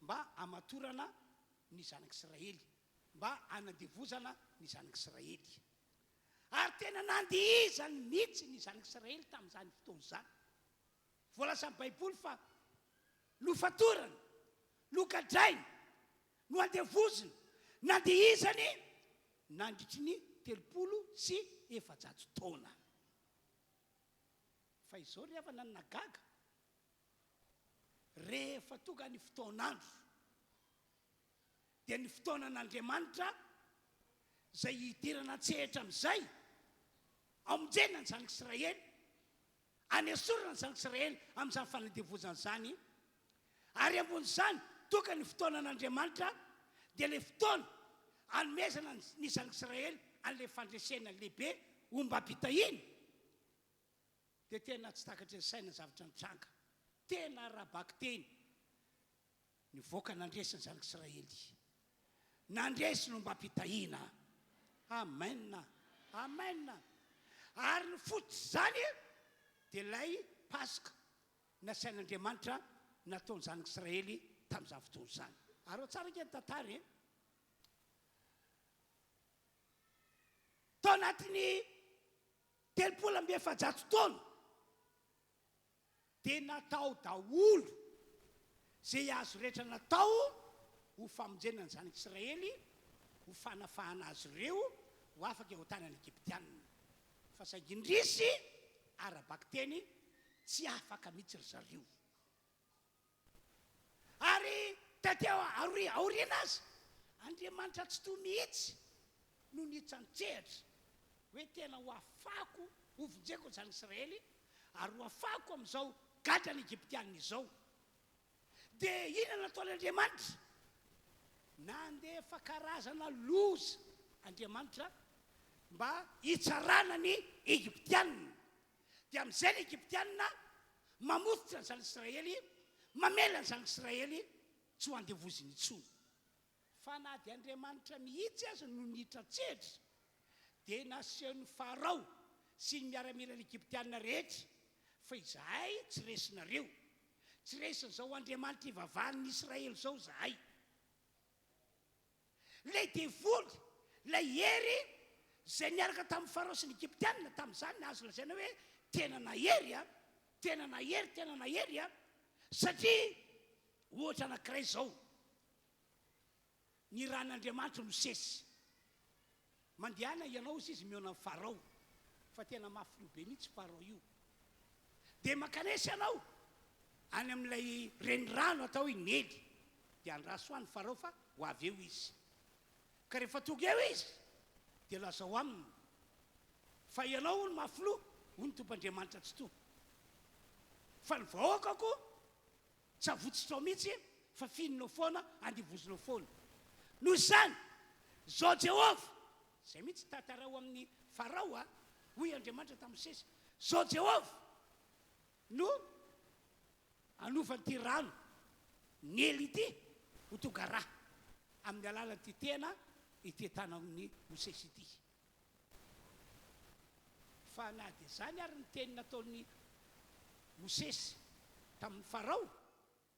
mba hamatorana ny zanak'Israely, mba hanandevozana ny zanak'Israely. Ary tena nandihizany mihitsy ny zanak'Israely tamin'izany fotoana izany. Voalazan'ny Baiboly fa nofatorana, nogadraina, noandevozina, nandihizany nandritry ny 430 taona. Fa izao ry havana no nahagaga, rehefa tonga ny fotoan'andro, dia ny fotoanan'Andriamanitra izay hidirana an-tsehatra amin'izay, hamonjena ny zanak'Israely, hanesorana ny zanak'Israely amin'izany fanandevozana izany, ary ambon'izany, tonga ny fotoanan'Andriamanitra, dia ilay fotoana hanomezana ny zanak'Israely an'ilay fandresena lehibe ombam-pitahiana, dia tena tsy takatry ny saina ny zavatra nitranga. Tena ara-bakiteny. Nivoaka nandresy ny zanak'Israely. Nandresy no mba mpitahiana. Amen. Amen. Ary ny fototr'izany dia ilay Paska nasain'Andriamanitra nataon'ny zanak'Israely tamin'izany fotoana izany. Araho tsara ange ny tantara e. Tao anatin'ny 430 taona Dia natao daholo izay azo rehetra natao ho famonjena ny zanak'Israely, ho fanafahana azy ireo ho afaka eo an-tanan'ny Egyptiana. Fa saingy indrisy, ara-bakiteny, tsy afaka mihitsy ry zareo. Ary taty aoriana aza, Andriamanitra Tsitoha mihitsy no nitsan-tsehatra hoe tena ho afako, hovonjeko ny zanak'Israely, ary ho afako amin'izao gadran'ny Egyptiana izao. Dia inona no nataon'Andriamanitra? Nandefa karazana loza Andriamanitra mba hitsarana ny Egyptiana. Dia amin'izay ny Egyptiana mamototra ny zanak'Israely, mamela ny zanak'Israely tsy ho andevoziny intsony. Fa na dia Andriamanitra mihitsy aza no nitra-tsedra, dia nasehon'i Farao sy ny miaramilan'ny Egyptiana rehetra fa izahay tsy resinareo, tsy resin'izao Andriamanitra ivavahan'ny Israely izao izahay. Ilay devoly, ilay hery izay niaraka tamin'i Farao sy ny Egyptiana tamin'izany, azo lazaina hoe tena nahery an, tena nahery, tena nahery an, satria ohatra anankiray izao, nirahan'Andriamanitra Mosesy, Mandehana ianao hozy izy mihaona amin'i Farao, fa tena mafy loha be mihitsy Farao io. Dia mankanesa ianao any amin'ilay renirano atao hoe Nely, dia andraso any Farao fa ho avy eo izy. Ka rehefa tonga eo izy, dia lazao aminy fa ianao hono mafy loha, hoy ny Tompo Andriamanitra Tsitoha, fa ny vahoakako Tsy avotsitrao mihitsy fa fihinanao foana, andevozinao foana. Noho izany, izao Jehovah, izay mihitsy tantarao amin'i Farao a, hoy Andriamanitra tamin'i Mosesy, izao Jehovah, no hanovan'ity rano Nily ity ho tonga ra amin'ny alalan'ity tena ity tanan'i Mosesy ity. Fa na dia izany ary ny teny nataon'i Mosesy tamin'i Farao,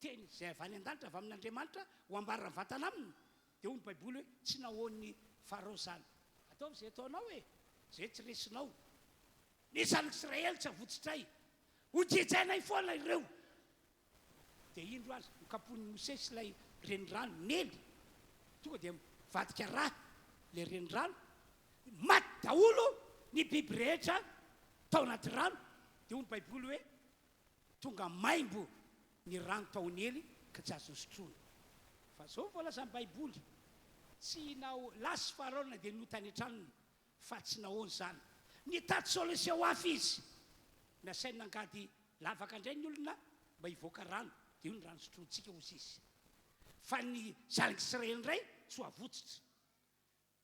teny izay avy any an-danitra, avy amin'Andriamanitra, ho ambara mivantana aminy, dia hoy ny Baiboly hoe, Tsy nahoan'i Farao izany. Ataovy izay ataonao e! Izay tsy resinao. Ny zanak'Israely tsy avotsitray. Hojejainay foana ireo. Dia indro ary, nokapohin'i Mosesy ilay renirano, Nely. Tonga dia mivadika rà ilay renirano. Maty daholo ny biby rehetra tao anaty rano. Dia hoy ny Baiboly hoe, Tonga maimbo ny rano tao Nely ka tsy azo nosotroina. Fa izao no voalazan'ny Baiboly, Tsy nao, lasa Farao na dia nota any an-tranony, fa tsy nahoany izany. Nitady solution hafa izy. Nasainy nangady lavaka indray ny olona mba hivoaka rano, dia io ny rano sotrointsika hozy izy. Fa ny zanak'Israely indray tsy ho avotsitra.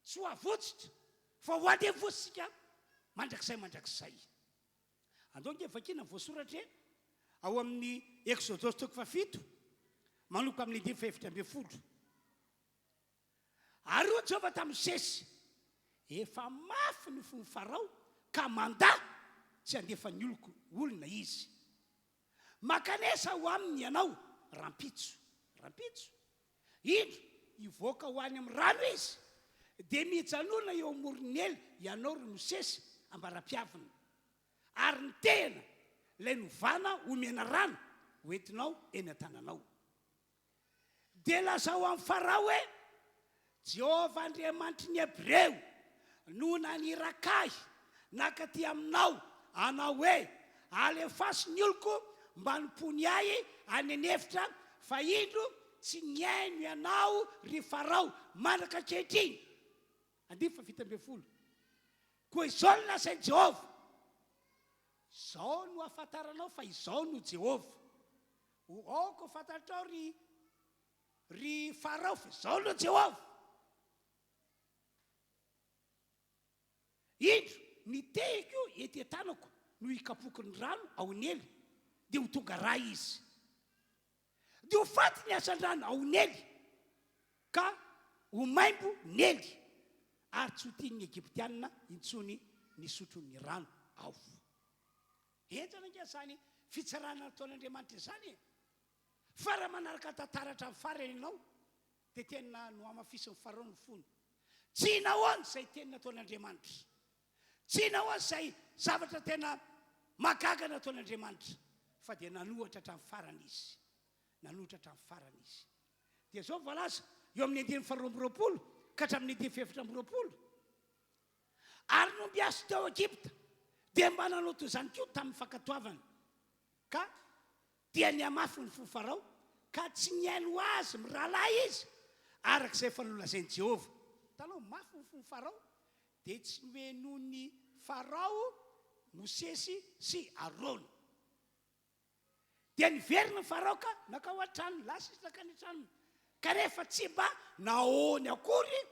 Tsy ho avotsitra fa ho andevozitsika mandrakizay mandrakizay. Andao ange vakiana ny voasoratra e, ao amin'ny Eksodosy toko fahafito, manomboka amin'ny andininy fahefatra ambin'ny folo. Ary hoy Jehovah tamin'i Mosesy, Efa mafy ny fon'i Farao ka mandà tsy handefa ny oloko olona izy. Mankanesa ho aminy ianao rahampitso. Rahampitso? Indro, hivoaka ho any amin'ny rano izy, dia mijanona eo amoron'ny ela ianao, ry Mosesy, ambara-piavina. Ary ny tehina, ilay novana ho menarana, hoentinao eny an-tananao. Dia lazao amin'i Farao hoe, Jehovah Andriamanitry ny Hebreo no naniraka ahy nankaty aminao hanao hoe, Alefaso ny oloko mba hanompoany ahy any an'efitra, fa indro, tsy nihaino ianao, ry Farao, mandraka ankehitriny. Andininy fahafito ambin'ny folo. Koa izao no lazain'i Jehovah, Izao no hahafantaranao fa izaho no Jehovah. Ho aoka ho fantatrao, ry ry Farao, fa izaho no Jehovah. Indro, ny tehiko ety an-tanako no hikapoky ny rano ao Nely, dia ho tonga rà izy. Dia ho faty ny hazandrano ao Nely, ka ho maimbo Nely, ary tsy ho tian'ny Egyptiana intsony ny hisotro ny rano ao. Henjana ange izany fitsarana nataon'Andriamanitra izany e! Fa raha manaraka tantara hatramin'ny farany ianao, dia tena nohamafisin'i Farao ny fony. Tsy nahoany izay teny nataon'Andriamanitra. Tsy nahoany izay zavatra tena mahagaga nataon'Andriamanitra, fa dia nanohatra hatramin'ny farany izy. Nanohitra hatramin'ny farany izy. Dia izao voalaza eo amin'ny andininy faharoa amby roapolo ka hatramin'ny andininy fahefatra amby roapolo. Ary ny ombiasy teo Egypta dia mba nanao toy izany koa tamin'ny fankatoavana. Ka dia nihamafy ny fon'i Farao, ka tsy nihaino azy mirahalahy izy, araka izay efa nolazain'i Jehovah. Hitanao, mafy ny fon'i Farao, dia tsy nohenoin'i Farao Mosesy sy Arona. Dia niverina Farao ka nankao an-tranony, lasa izy nankany an-tranony. Kanefa tsy mba nahoany akory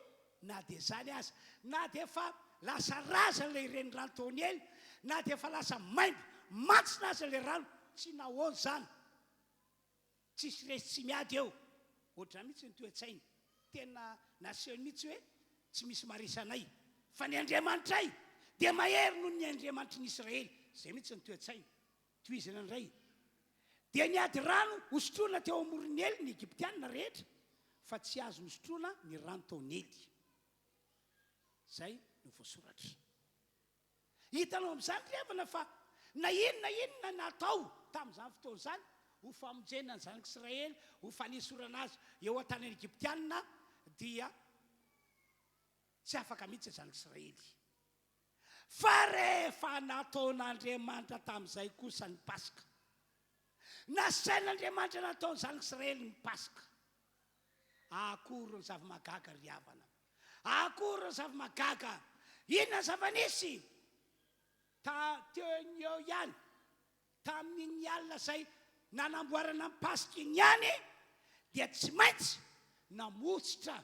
na dia izany aza. Na dia efa lasa razana ilay renirano tao Neily, na dia efa lasa maimbo mantsina aza ilay rano, tsy nahoany izany. Tsisy resy tsy miady eo. Ohatr'izany mihitsy ny toe-tsainy. Tena nasehony mihitsy hoe tsy misy maharesy anay. Fa ny Andriamanitray dia mahery noho ny andriamanitry ny Israely. Izay mihitsy ny toe-tsainy. Tohizana indray. Dia niady rano hosotroina teo amoron'i Neily ny Egyptiana rehetra, fa tsy azo nosotroina ny rano tao Neily. Izay no voasoratra. Hitanao amin'izany ry havana fa na inona inona natao tamin'izany fotoana izany ho famonjena ny zanak'Israely, ho fanesorana azy eo an-tanan'ny Egyptiana, dia tsy afaka mihitsy ny zanak'Israely. Fa rehefa nataon'Andriamanitra tamin'izay kosa ny Paska, nasain'Andriamanitra nataon'ny zanak'Israely ny Paska. Akory ny zava-mahagaga ry havana! Akory ny zava-mahagaga! Inona ny zava-nisy? Ta, teo no eo ihany, Tamin'iny alina izay nanamboarana ny Paska iny ihany dia tsy maintsy namotsitra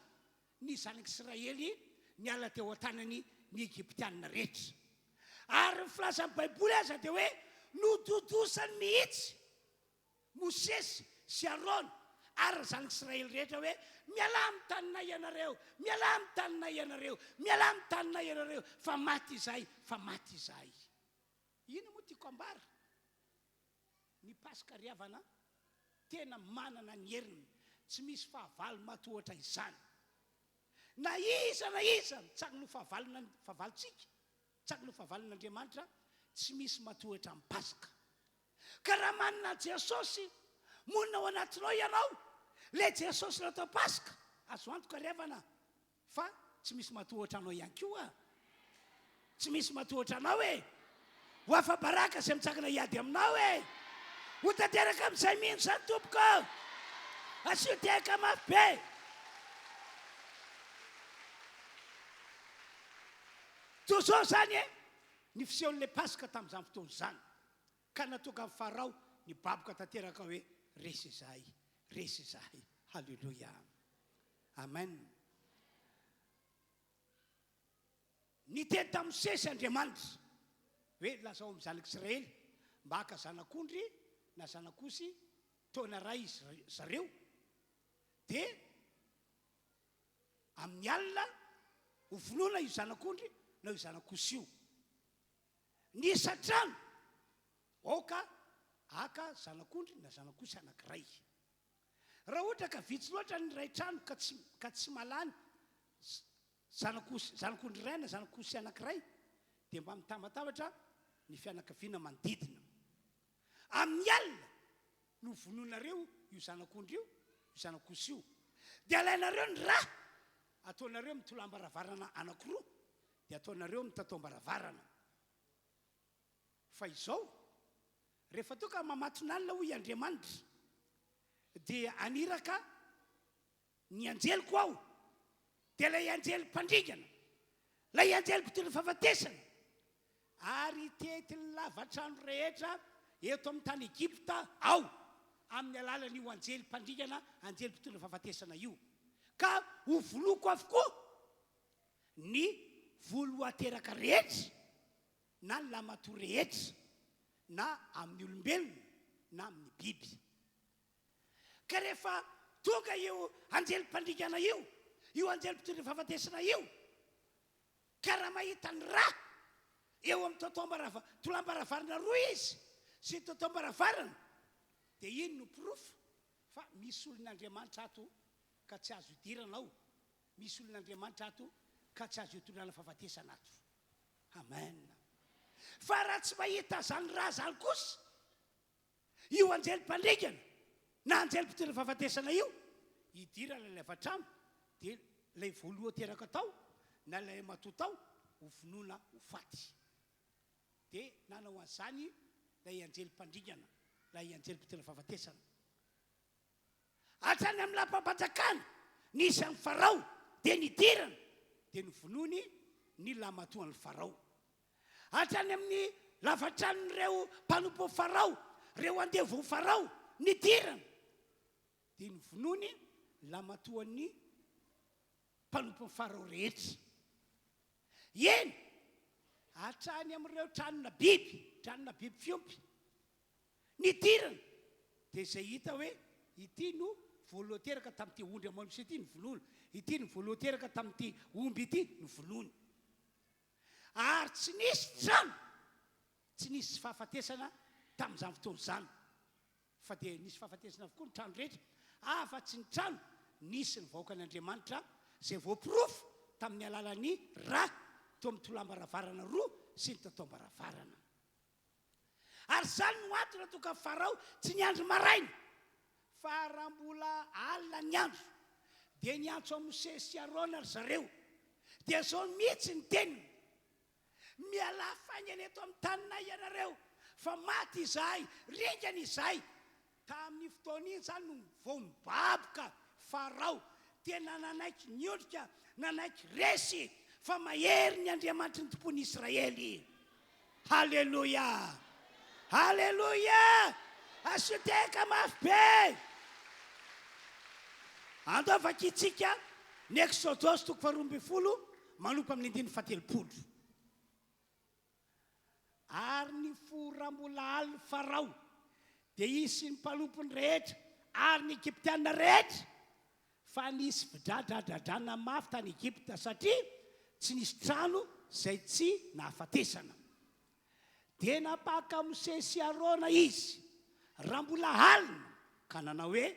ny zanak'Israely niala teo an-tanany ny Egyptiana rehetra. Ary ny filazan'ny Baiboly aza dia hoe nododosany mihitsy Mosesy sy Arona ary ny zanak'Israely rehetra hoe, Mialà amin'ny taninay ianareo! Mialà amin'ny taninay ianareo! Mialà amin'ny taninay ianareo, fa maty izahay, fa maty izahay! Inona moa tiako ambara? Ny Paska ry havana tena manana ny heriny, tsy misy fahavalo matohatra izany. Na iza na iza mitsangana ho fahavalona fahavalontsika, mitsangana ho fahavalon'Andriamanitra, tsy misy matohatra amin'ny Paska. Ka raha manana an'i Jesosy monina ao anatinao ianao, ilay Jesosy natao Paska, azo antoka ry havana fa tsy misy matohotra anao ihany koa. Tsy misy matohotra anao e! Ho afa-baraka izay mitsangana hiady aminao e! Ho tanteraka amin'izay mino izany tompoko! Asio tehaka mafy be! Toa izao izany e, ny fisehon'ilay Paska tamin'izany fotoana izany. Ka natonga an'i Farao nibaboka tanteraka hoe, Resy izahay, resy izahay. Haleloia. Amen. Niteny tamin'i Mosesy Andriamanitra hoe, Lazao amin'ny zanak'Israely mba haka zanak'ondry na zanak'osy taona iray izy zareo, dia amin'ny alina hovonoina io zanak'ondry na io zanak'osy io. Ny isan-trano, aoka haka zanak'ondry na zanak'osy anankiray. Raha ohatra ka vitsy loatra ny iray trano ka tsy ka tsy mahalany zanak'osy zanak'ondry iray na zanak'osy anankiray dia mba mitambatambatra ny fianakaviana manodidina. Amin'ny alina no vonoinareo io zanak'ondry io, io zanak'osy io. Dia alainareo ny rà, ataonareo amin'ny tolam-baravarana anankiroa, dia ataonareo amin'ny tataom-baravarana. Fa izao, rehefa toa ka mamatonalina hoy Andriamanitra, dia haniraka ny anjeliko aho, dia ilay anjely mpandringana, ilay anjely mpitondra fahafatesana, ary hitety ny lavatrano rehetra eto amin'ny tany Egypta aho, amin'ny alalan'io anjely mpandringana, anjely mpitondra fahafatesana io, ka hovonoiko avokoa ny voalohan-teraka rehetra, na ny lahimatoa rehetra, na amin'ny olombelona na amin'ny biby. Ka rehefa tonga io anjely mpandringana io, io anjely mpitondra fahafatesana io, ka raha mahita ny ra eo amin'ny totoam-barava, tolam-baravarana roa izy sy ny totoam-baravarana, dia iny no porofo fa misy olon'Andriamanitra ato ka tsy azo idirana ao, misy olon'Andriamanitra ato ka tsy azo itondrana fahafatesana ato. Amen. Fa raha tsy mahita izany ra izany kosa, Io anjely mpandringana na anjely mpitondra fahafatesana io, hidirana ilay lavan-trano dia ilay voaloha teraka tao na ilay matoa tao ho vonoina ho faty. Dia nanao an'izany ilay anjely mpandringana, ilay anjely mpitondra fahafatesana. Hatrany amin'ny lapam-panjakana nisy an'i Farao dia nidirana, dia novonoiny ny lahimatoan'i Farao. Hatrany amin'ny lavatranon'ireo mpanompon'i Farao, ireo andevon'i Farao, nidirana, dia novonoiny ny lahimatoan'ny mpanompon'i Farao rehetra. Eny, hatrany amin'ireo tranona biby, tranona biby fiompy, Nidirana dia izay hita hoe ity no voalohany teraka tamin'ity ondry aman'osy ity novonoina, ity no voalohany teraka tamin'ity omby ity novonoina. Ary tsy nisy trano, tsy nisy fahafatesana tamin'izany fotoana izany, fa dia nisy fahafatesana avokoa ny trano rehetra, afa-tsy ny trano nisy ny vahoakan'Andriamanitra izay voaporofo tamin'ny alalan'ny ra teo amin'ny tolam-baravarana roa sy ny tataom-baravarana. Ary izany no antony nahatonga an'i Farao tsy niandry maraina, fa raha mbola alina ny andro, dia niantso an'i Mosesy sy Arona ry zareo. Dia izao mihitsy ny teniny, Mialà faingana eto amin'ny taninay ianareo, fa maty izahay, ringana izahay. Tamin'iny fotoana iny izany no vao nibaboka Farao, tena nanaiky niondrika, nanaiky resy fa mahery ny Andriamanitry ny Tompon'ny Israely. Haleloia! Haleloia! Asio tehaka mafy be! Andao vakintsika ny Eksodosy toko faharoa ambin'ny folo manompo amin'ny andininy fahatelopolo. Ary ny fora. mbola alin'i Farao, dia izy sy ny mpanompony rehetra ary ny Egyptiana rehetra, fa nisy fidradradradrana mafy tany Egypta, satria tsy nisy trano izay tsy nahafatesana. Dia nampaka Mosesy sy Arona izy, raha mbola alina, ka nanao hoe,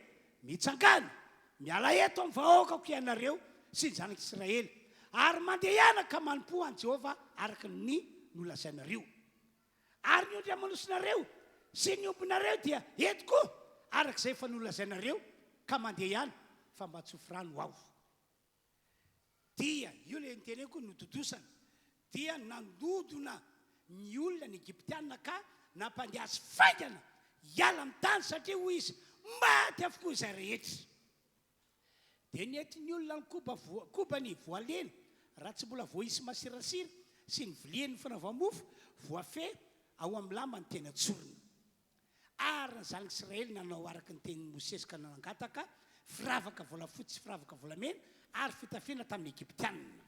Mitsangàna, mialà eto amin'ny vahoakako ianareo sy ny zanak'Israely, ary mandehana ka manompoa an'i Jehovah araka ny nolazainareo. Ary ny ondry aman'osinareo sy ny ombinareo dia ento koa, araka izay efa nolazainareo, ka mandehana, fa mba tsofy rano aho. Dia, io ilay noteneniko, nododosana, dia nandodona ny olona ny Egyptiana ka nampandeha azy faingana hiala amin'ny tany, satria hoy izy, Maty avokoa izay rehetra. Dia nentin'ny olona ny koba voa, kobany voalena, raha tsy mbola voaisy masirasira, sy ny vilian'ny fanaova-mofo voafehy ao amin'ny lamba ny tena tsorina. Ary ny zanak'Israely nanao araka ny tenin'i Mosesy ka nangataka firavaka volafotsy sy firavaka volamena ary fitafiana tamin'ny Egyptiana.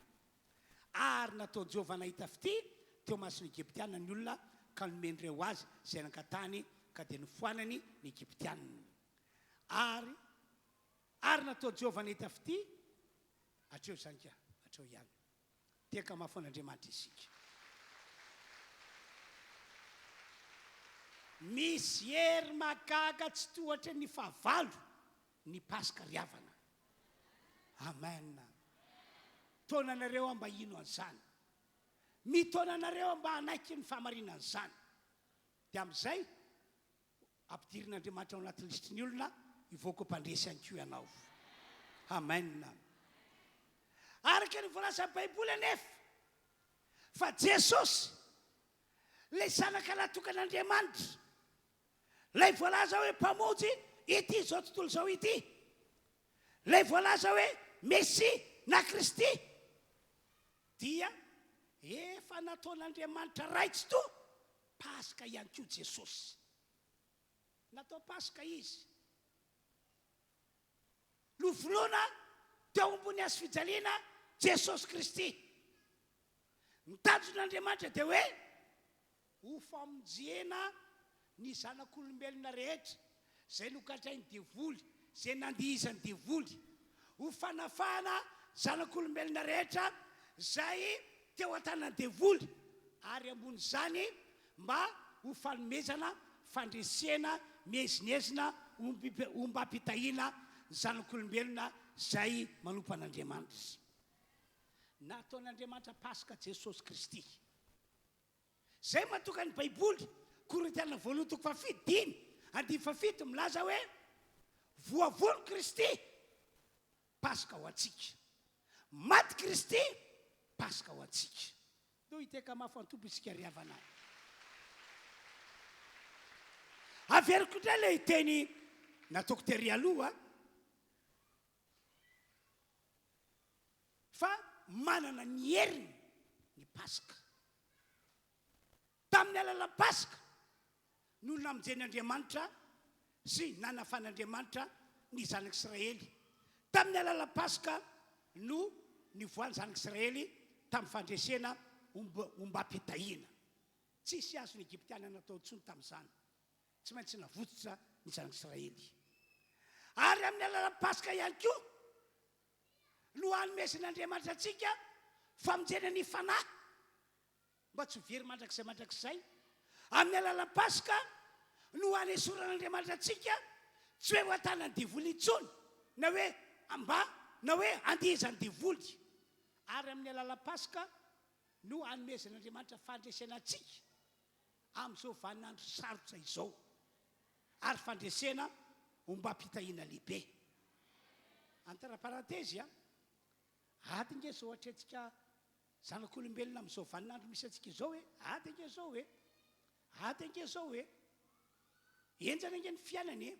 Ary nataon'i Jehovah nahita fitia teo imason'ny Egyptiana ny olona ka nomen'ireo azy izay nangatahany ka dia nofoanany ny Egyptiana. Ary ary nataon'i Jehovah nahita fitia hatreo izany ka hatreo ihany. Tehaka mafy ho an'Andriamanitra isika. Misy hery mahagaga tsy tohatra ny fahavalo ny Paska ry havana. Amen. Taona anareo aho mba hino an'izany. Mitaona anareo aho mba hanaiky ny fahamarinan'izany. Dia amin'izay Ampidirin'Andriamanitra ao anaty lisitry ny olona hivoaka ho mpandresy ihany koa ianao. Amen. Araka ny voalazan'ny Baiboly anefa fa Jesosy, ilay Zanaka natokan'Andriamanitra, ilay voalaza hoe Mpamonjy ity izao tontolo izao ity, ilay voalaza hoe Mesia na Kristy, dia efa nataon'Andriamanitra Ray Tsitoha Paska ihany koa Jesosy. Natao Paska Izy. Novonoina teo ambony hazo fijaliana Jesosy Kristy. Ny tanjon'Andriamanitra dia hoe ho famonjena ny zanak'olombelona rehetra izay nogadrain'ny devoly, izay nandihizan'ny devoly, ho fanafahana zanak'olombelona rehetra izay teo an-tanan'ny devoly, ary ambonin'izany mba ho fanomezana fandresena miezinezina ombam-pitahiana ny zanak'olombelona izay manompo an'Andriamanitra. Nataon'Andriamanitra Paska Jesosy Kristy. Izay mahatonga ny Baiboly, Korintiana voalohany toko fahafito, dimy, andininy fahafito, milaza hoe, Voavono Kristy, Paska ho antsika. Maty Kristy, Paska ho antsika. Ndao hitehaka mafy an'ny Tompo isika ry havana. Averiko indray ilay teny nataoko tery aloha. Fa manana ny heriny ny Paska. Tamin'ny alalan'ny Paska no namonjen'Andriamanitra sy nanafan'Andriamanitra ny zanak'Israely. Tamin'ny alalan'ny Paska no nivoahan'ny zanak'Israely tamin'ny fandresena ombam-pitahiana. Tsisy azon'ny Egyptiana natao intsony tamin'izany. Tsy maintsy navotsotra ny zanak'Israely. Ary amin'ny alalan'ny Paska ihany koa no hanomezan'Andriamanitra antsika famonjena ny fanahy mba tsy ho very mandrakizay mandrakizay. Amin'ny alalan'ny Paska no hanesoran'Andriamanitra antsika tsy hoe ho an-tanan'ny devoly intsony na hoe mba na hoe handihizan'ny devoly. Ary amin'ny alalan'ny Paska no hanomezan'Andriamanitra fandresena antsika amin'izao vaninandro sarotra izao ary fandresena ombam-pitahiana lehibe. Entre parenthèse a, ady nge izao atrehantsika zanak'olombelona amin'izao vaninandro misy antsika izao e, ady ange izao e, ady ange izao e, henjana ange ny fiainana e,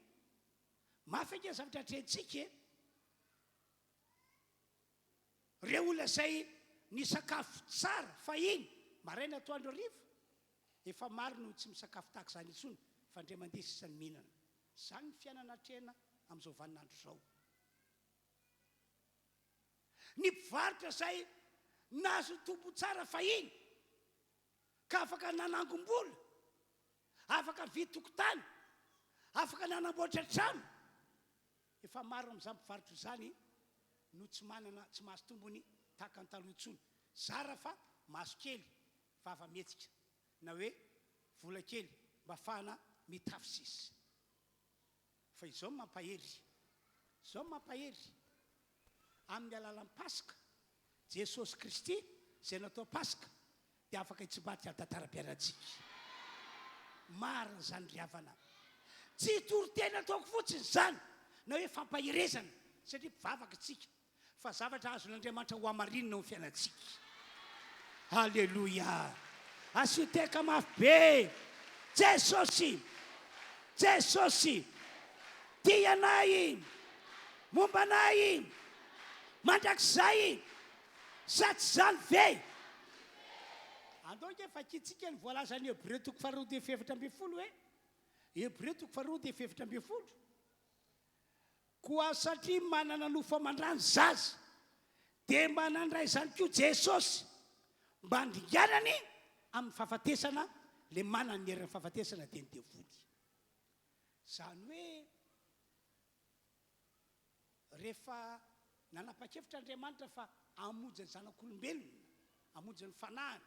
mafy ange ny zavatra atrehantsika e. Ireo olona izay nisakafo tsara fahiny, maraina, atoandro, hariva, efa maro no tsy misakafo tahaka izany intsony fa indray mandeha sisa ny mihinana. Izany ny fiainana atrehina amin'izao vaninandro izao. Ny mpivarotra izay nahazo tombony tsara fahiny ka afaka nanangom-bola. Afaka nividy tokotany, afaka nanamboatra trano. Efa maro amin'izany mpivarotra izany no tsy manana, tsy mahazo tombony tahaka ny taloha intsony. Zara fa maso kely, vava mihetsika, na hoe vola kely mba afahana mitafy sisa. Fa izao no mampahery, izao no mampahery, amin'ny alalan'ny Paska, Jesosy Kristy izay natao Paska dia afaka hitsimbadika ny tantaram-piainantsika. Marina izany ry havana. Tsy toriteny ataoko fotsiny izany na hoe fampaherezana satria mpivavaka isika fa zavatra azon'Andriamanitra hohamarinina ao amin'ny fiainantsika. Aleloia! Asio teka mafy be! Jesosy! Jesosy! Tia anay! Momba anay! Mandrakizay! Sa tsy izany ve? Andao ange vakintsika ny voalazan'ny Hebreo toko faharoa dia 14 hoe, Hebreo toko faharoa dia 14. Koa satria manana nofo aman-dra ny zaza, dia mba nandray izany koa Jesosy, mba handringanany amin'ny fahafatesana ilay manana ny herin'ny fahafatesana, dia ny devoly. Izany hoe, rehefa nanapa-kevitra Andriamanitra fa hamonjy ny zanak'olombelona, hamonjy ny fanahiny,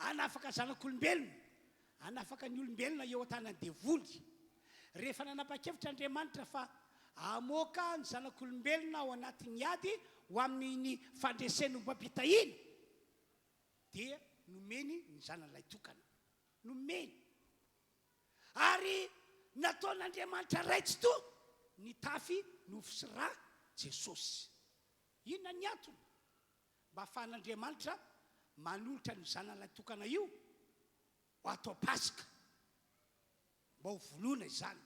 Hanafaka zanak'olombelona, hanafaka ny olombelona eo an-tanan'ny devoly. Rehefa nanapa-kevitra Andriamanitra fa hamoaka ny zanak'olombelona ao anatin'ny ady ho amin'ny fandreseny ombam-pitahiana, dia nomeny ny Zanany Lahitokana. Nomeny. Ary nataon'Andriamanitra Ray Tsitoha nitafy nofo sy ra Jesosy. Inona ny antony? Mba ahafahan'Andriamanitra manolotra an'io Zanany Lahitokana io ho atao Paska, mba ho vonoina izany.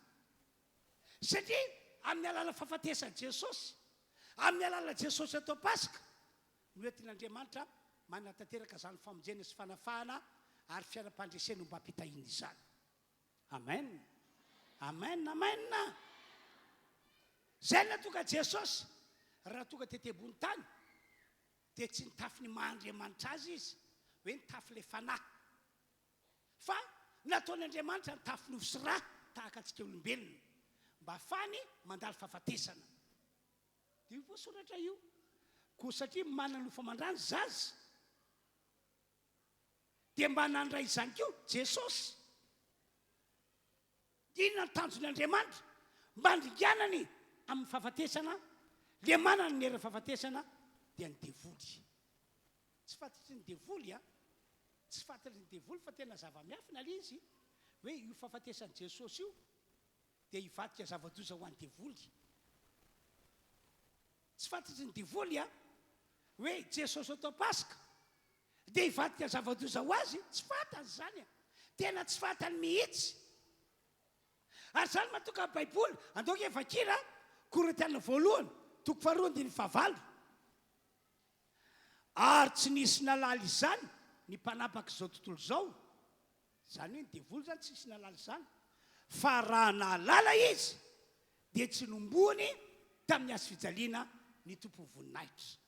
Satria amin'ny alalan'ny fahafatesan'i Jesosy, amin'ny alalan'i Jesosy atao Paska, no entin'Andriamanitra manatanteraka izany famonjena sy fanafahana ary fiainam-pandresena ombam-pitahiana izany. Amen. Amen, amen. Izay no nahatonga Jesosy raha tonga tety ambony tany dia tsy nitafy ny maha Andriamanitra azy izy, hoe nitafy ilay fanahy. Fa nataon'Andriamanitra nitafy nofo sy ra tahaka antsika olombelona mba hahafahany mandalo fahafatesana. Dia io voasoratra io. Koa satria manana nofo aman-dra ny zaza, dia mba nandray izany koa Jesosy. Inona ny tanjon' Andriamanitra mba handringanany amin'ny fahafatesana? Ilay manana ny herin'ny fahafatesana dia ny devoly. Tsy fantatry ny devoly an! Tsy fantatry ny devoly fa tena zava-miafina ilay izy hoe io fahafatesan'i Jesosy io dia hivadika zava-doza ho an'ny devoly. Tsy fantatry ny devoly an! Hoe Jesosy atao Paska dia hivadika zava-doza ho azy, tsy fantany izany e! Tena tsy fantany mihitsy. Ary izany mahatonga ny Baiboly, andao ange vakina Korintiana voalohany, toko faharoa andininy fahavalo. Ary tsy nisy nahalala izany ny mpanapaka izao tontolo izao, izany hoe ny devoly izany tsy nisy nahalala izany, fa raha nahalala izy dia tsy nomboany tamin'ny hazo fijaliana ny Tompon'ny voninahitra.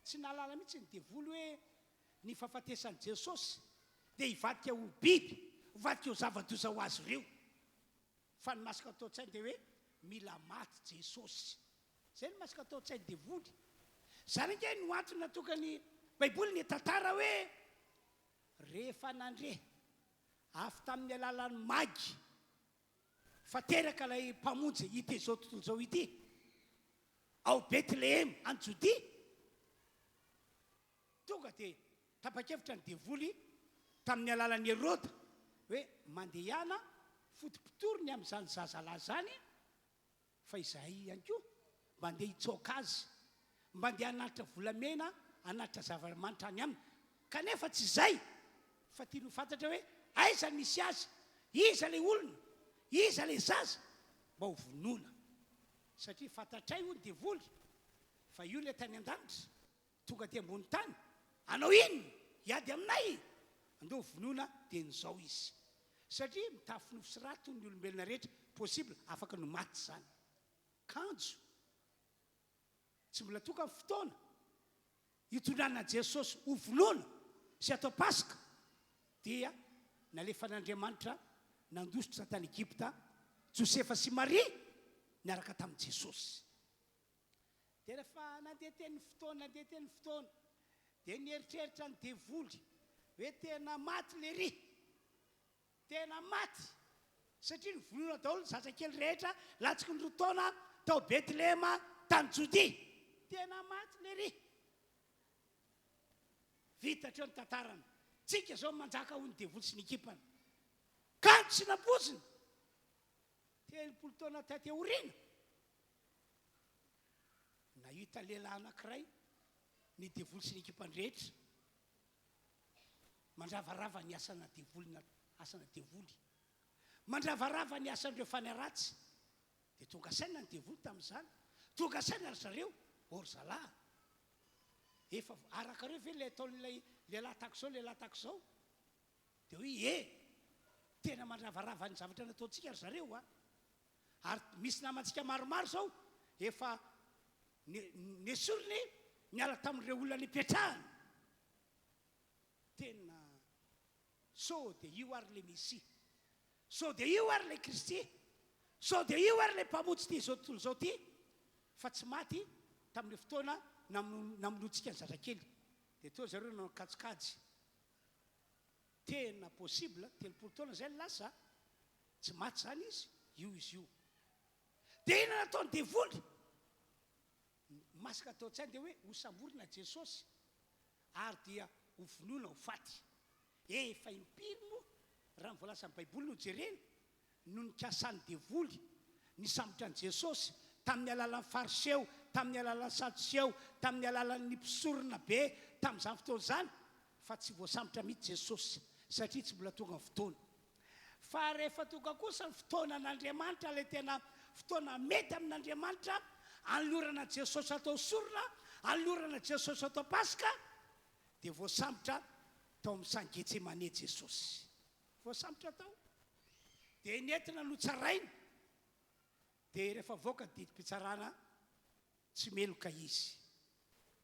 Tsy nahalala mihitsy ny devoly hoe ny fahafatesan'i Jesosy dia hivadika ho biby, hivadika ho zava-doza ho azy ireo. Fa ny masaka tao an-tsainy dia hoe mila maty Jesosy. Izay no masaka tao an-tsain'ny devoly. Izany ange no antony natokan'ny Baiboly ny tantara hoe rehefa nandre avy tamin'ny alalan'ny magy fa teraka ilay Mpamonjy ity izao tontolo izao ity ao Betlehema any Jodia, tonga dia tapa-kevitra ny devoly tamin'ny alalan'i Heroda hoe mandehana fotopotory ny amin'izany zazalahy izany fa izahay ihany koa mba andeha hitsoaka azy, mba andeha hanatitra volamena, hanatitra zava-manitra any aminy. Kanefa tsy izay fa tiany ho fantatra hoe aiza no misy azy, iza ilay olona, iza ilay zaza, mba ho vonoina. Satria fantatray hoy ny devoly fa io ilay tany an-danitra, tonga aty ambony tany, hanao inona? Hiady aminay? Andao vonoina dia izao izy. Satria mitafy nofo sy rà toy ny olombelona rehetra, possible, afaka ny ho maty izany. Kanjo, tsy mbola tonga ny fotoana hitondrana an'i Jesosy ho vonoina sy hatao Paska, dia nalefan'Andriamanitra. Nandositra tany Egypta Josefa sy Maria niaraka tamin'i Jesosy. Dia rehefa nandeha teny ny fotoana, nandeha teny ny fotoana, dia nieritreritra ny devoly hoe tena maty lery. Tena maty! Satria novonoina daholo ny zazakely rehetra latsaky ny roa taona tao Betlehema tany Jodia. Tena maty lery. Vita hatreo ny tantarany. Tsika izao manjaka hoy ny devoly sy ny ekipany. Kanjo tsy nampoizina. 30 taona taty aoriana, nahita lehilahy anankiray ny devoly sy ny ekipany rehetra mandravarava ny asana devoly na asana devoly. Mandravarava ny asan'ireo fanahy ratsy. Dia tonga saina ny devoly tamin'izany. Tonga saina ry zareo, ô ry zalahy, efa arakareo ve ilay ataon'ilay lehilahy tahaka izao, lehilahy tahaka izao? Dia hoy e! Tena mandravarava ny zavatra nataontsika ry zareo a! Ary misy namantsika maromaro izao efa nesoriny niala tamin'ireo olona nipetrahany. Tena sao dia io ary ilay Mesia? Sao dia io ary ilay Kristy? Sao dia io ary ilay Mpamonjy ity izao tontolo izao ity? Fa tsy maty tamin'ilay fotoana namonoantsika ny zazakely. Dia teo zareo nanao kajikajy. Tena possible, 30 taona izay ny lasa, tsy maty izany izy, io izy io. Dia inona nataon'ny devoly? Ny masaka tao an-tsainy dia hoe hosamborina Jesosy ary dia hovonoina ho faty. Efa impiry moa raha ny voalazan'ny Baiboly no jerena no nikasan'ny devoly nisambotra an'i Jesosy tamin'ny alalan'ny Fariseo, tamin'ny alalan'ny Sadoseo, tamin'ny alalan'ny mpisorona be tamin'izany fotoana izany, fa tsy voasambotra mihitsy Jesosy satria tsy mbola tonga ny fotoana. Fa rehefa tonga kosa ny fotoanan'Andriamanitra, ilay tena fotoana mety amin'Andriamanitra, anolorana an'i Jesosy atao sorona, anolorana an'i Jesosy atao Paska, dia voasambotra tao amin'ny sahan'i Getsemane Jesosy. Voasambotra tao. Dia nentina notsaraina. Dia rehefa avoaka ny didim-pitsarana, tsy meloka izy.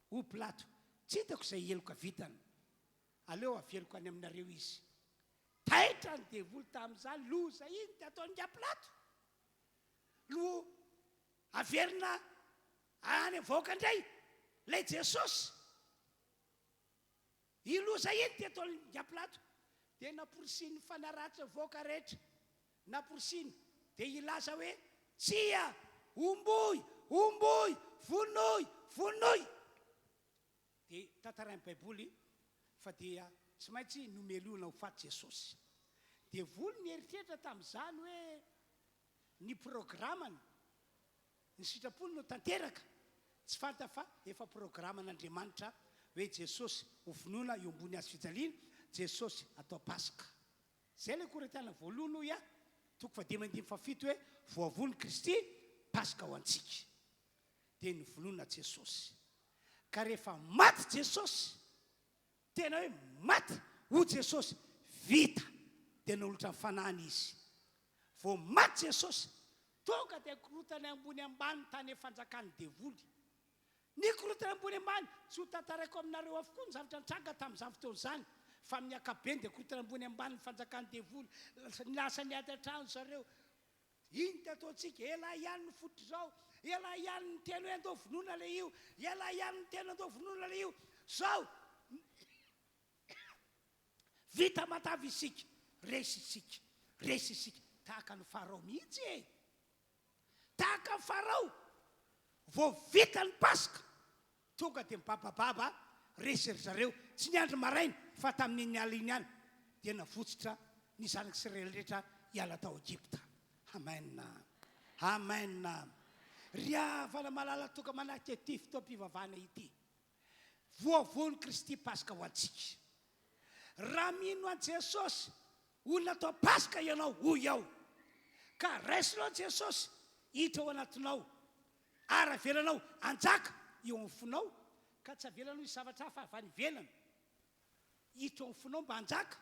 Hoy Pilato, Tsy hitako izay heloka vitany. Aleo averiko any aminareo izy. Taitra ny devoly tamin'izany, loza iny dia ataon'ingahy Pilato. No averina any amin'ny vahoaka indray ilay Jesosy. Iny loza iny teto amin'ingahy Pilato dia namporisihin'ny fanahy ratsy vahoaka rehetra. Namporisihiny dia hilaza hoe, Tsia! Homboy! Homboy! Vonoy! Vonoy! Dia tantarain'ny Baiboly fa dia tsy maintsy nomelohina ho faty Jesosy. Devoly nieritreritra tamin'izany hoe ny programany, ny sitrapony no tanteraka. Tsy fantany fa efa programan'Andriamanitra hoe Jesosy hovonoina eo ambony hazo fijaliana, Jesosy atao Paska. Izay ilay Korintiana voalohany hoy aho, toko fahadimy andininy fahafito hoe voavono Kristy, Paska ho antsika. Dia novonoina Jesosy. Ka rehefa maty Jesosy, tena hoe maty, hoy Jesosy, vita, dia nanolotra ny fanahiny Izy. Vao maty Jesosy, tonga dia korontana ambony ambany tany amin'ny fanjakan'ny devoly. Nikorontana ambony ambany, tsy ho tantaraiko aminareo avokoa ny zavatra nitranga tamin'izany fotoana izany, fa amin'ny ankapobeny dia korontana ambony ambany ny fanjakan'ny devoly, lasa niady an-trano zareo, Ino ty ataontsika? Elah ihany no fototr'izao, elah ihany niteny hoe andao vonoina le io, elah ihany niteny andao vonoina le io. Zao! Vita matavy isika, resy isika, resy isika. Tahaka an'i Farao mihitsy e! Tahaka an'i Farao, vao vita ny Paska, Tonga dia mibabababa resy ry zareo, tsy niandry maraina fa tamin'iny alina iny ihany dia navotsitra ny zanak'Israely rehetra hiala tao Egypta. Amen. Amen. Ry havana malala tonga manatrika ity fotoam-pivavahana ity. Voavono Kristy Paska ho antsika. Raha mino an'i Jesosy ho natao Paska ianao, hoy aho, ka raisinao Jesosy hiditra ao anatinao, Ary avelanao hanjaka eo amin'ny fonao, ka tsy avelanao hisy zavatra hafa avy any ivelany hiditra ao amin'ny fonao mba hanjaka.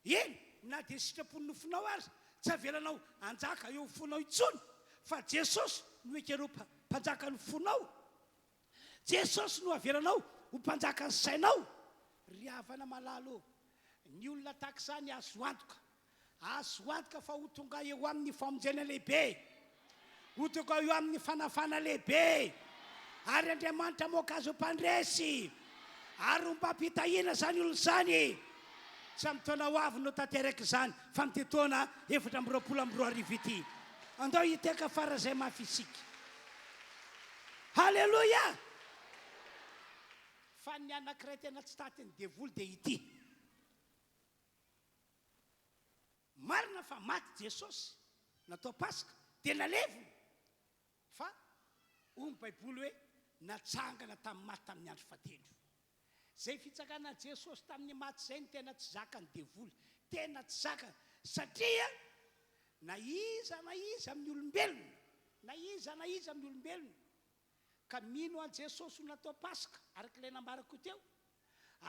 Eny, na dia sitrapon'ny nofonao aza, tsy avelanao hanjaka eo amin'ny fonao intsony, fa Jesosy no ekenao Mpanjakan'ny fonao. Jesosy no avelanao ho Mpanjakan'ny sainao. Ry havana malala ô, ny olona tahaka izany azo antoka. Azo antoka fa ho tonga eo aminy famonjena lehibe. Ho tonga eo aminy fanafana lehibe. Ary Andriamanitra hamoaka azy ho mpandresy. Ary ho mpampitahiana izany olona izany. Tsy amin'ny taona ho avy no tanteraka izany, fa amin'ity taona 2024 ity. Andao hiteka faran'izay mafy isika. Haleloia! Fa ny anankiray tena tsy tatin'ny devoly dia ity. Marina fa maty Jesosy, natao Paska, dia nalevina. Fa hoy ny Baiboly hoe natsangana tamin'ny maty tamin'ny andro fahatelo. Izay fitsanganan'i Jesosy tamin'ny maty izay no tena tsy zakan'ny devoly. Tena tsy zakany. Satria na iza na iza amin'ny olombelona, na iza na iza amin'ny olombelona, ka mino an'i Jesosy ho natao Paska, araka ilay nambarako teo,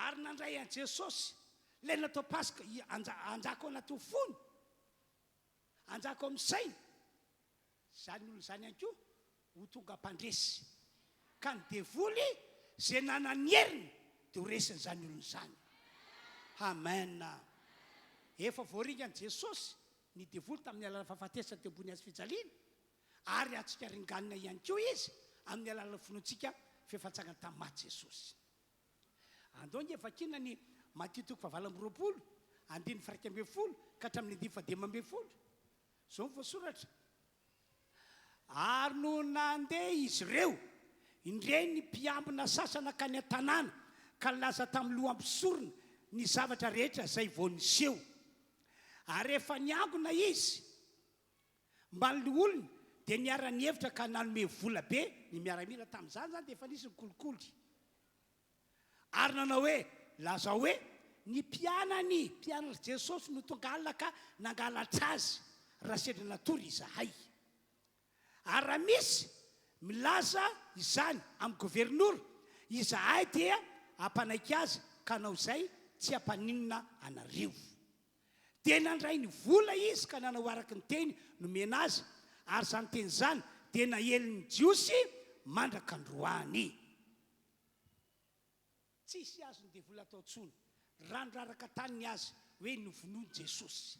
ary nandray an'i Jesosy, ilay natao Paska, hanjaka ao anatin'ny fony, hanjaka ao amin'ny sainy, Izany olona izany ihany koa ho tonga mpandresy. Ka ny devoly izay nanana ny heriny dia ho resin'izany olona izany. Amen. Efa voaringan'i Jesosy ny devoly tamin'ny alalan'ny fahafatesany teo ambony hazo fijaliana, ary antsika ringanina ihany koa izy amin'ny alalan'ny finoantsika f'efa nitsangana tamin'ny maty Jesosy. Andao ange vakiana ny Matio toko fahavalo amby 20, andininy faha 11 ka hatramin'ny andininy faha 15. Izao no voasoratra, Ary nony nandeha izy ireo, indrey ny mpiambina sasany nankany an-tanàna ka nilaza tamin'ny loham-pisorona ny zavatra rehetra izay vao niseho. Ary rehefa niangona izy mbamin'ny loholony, dia niara-nihevitra ka nanome vola be ny miaramila. Tamin'izany izany dia efa nisy ny kolikoly. Ary nanao hoe, Lazao hoe, Ny mpianany, mpianatr'i Jesosy, no tonga alina ka nangalatra Azy, raha sendra natory izahay. Ary raha misy milaza izany amin'ny governora, izahay dia hampanaiky azy ka hanao izay tsy hampaninona anareo. Dia nandray ny vola izy ka nanao araka ny teny nomena azy, ary izany teny izany dia naelin'ny Jiosy mandrak'androany. Tsisy azon'ny devoly atao tsony. Rano raraka tany ny azy hoe novonoin'i Jesosy.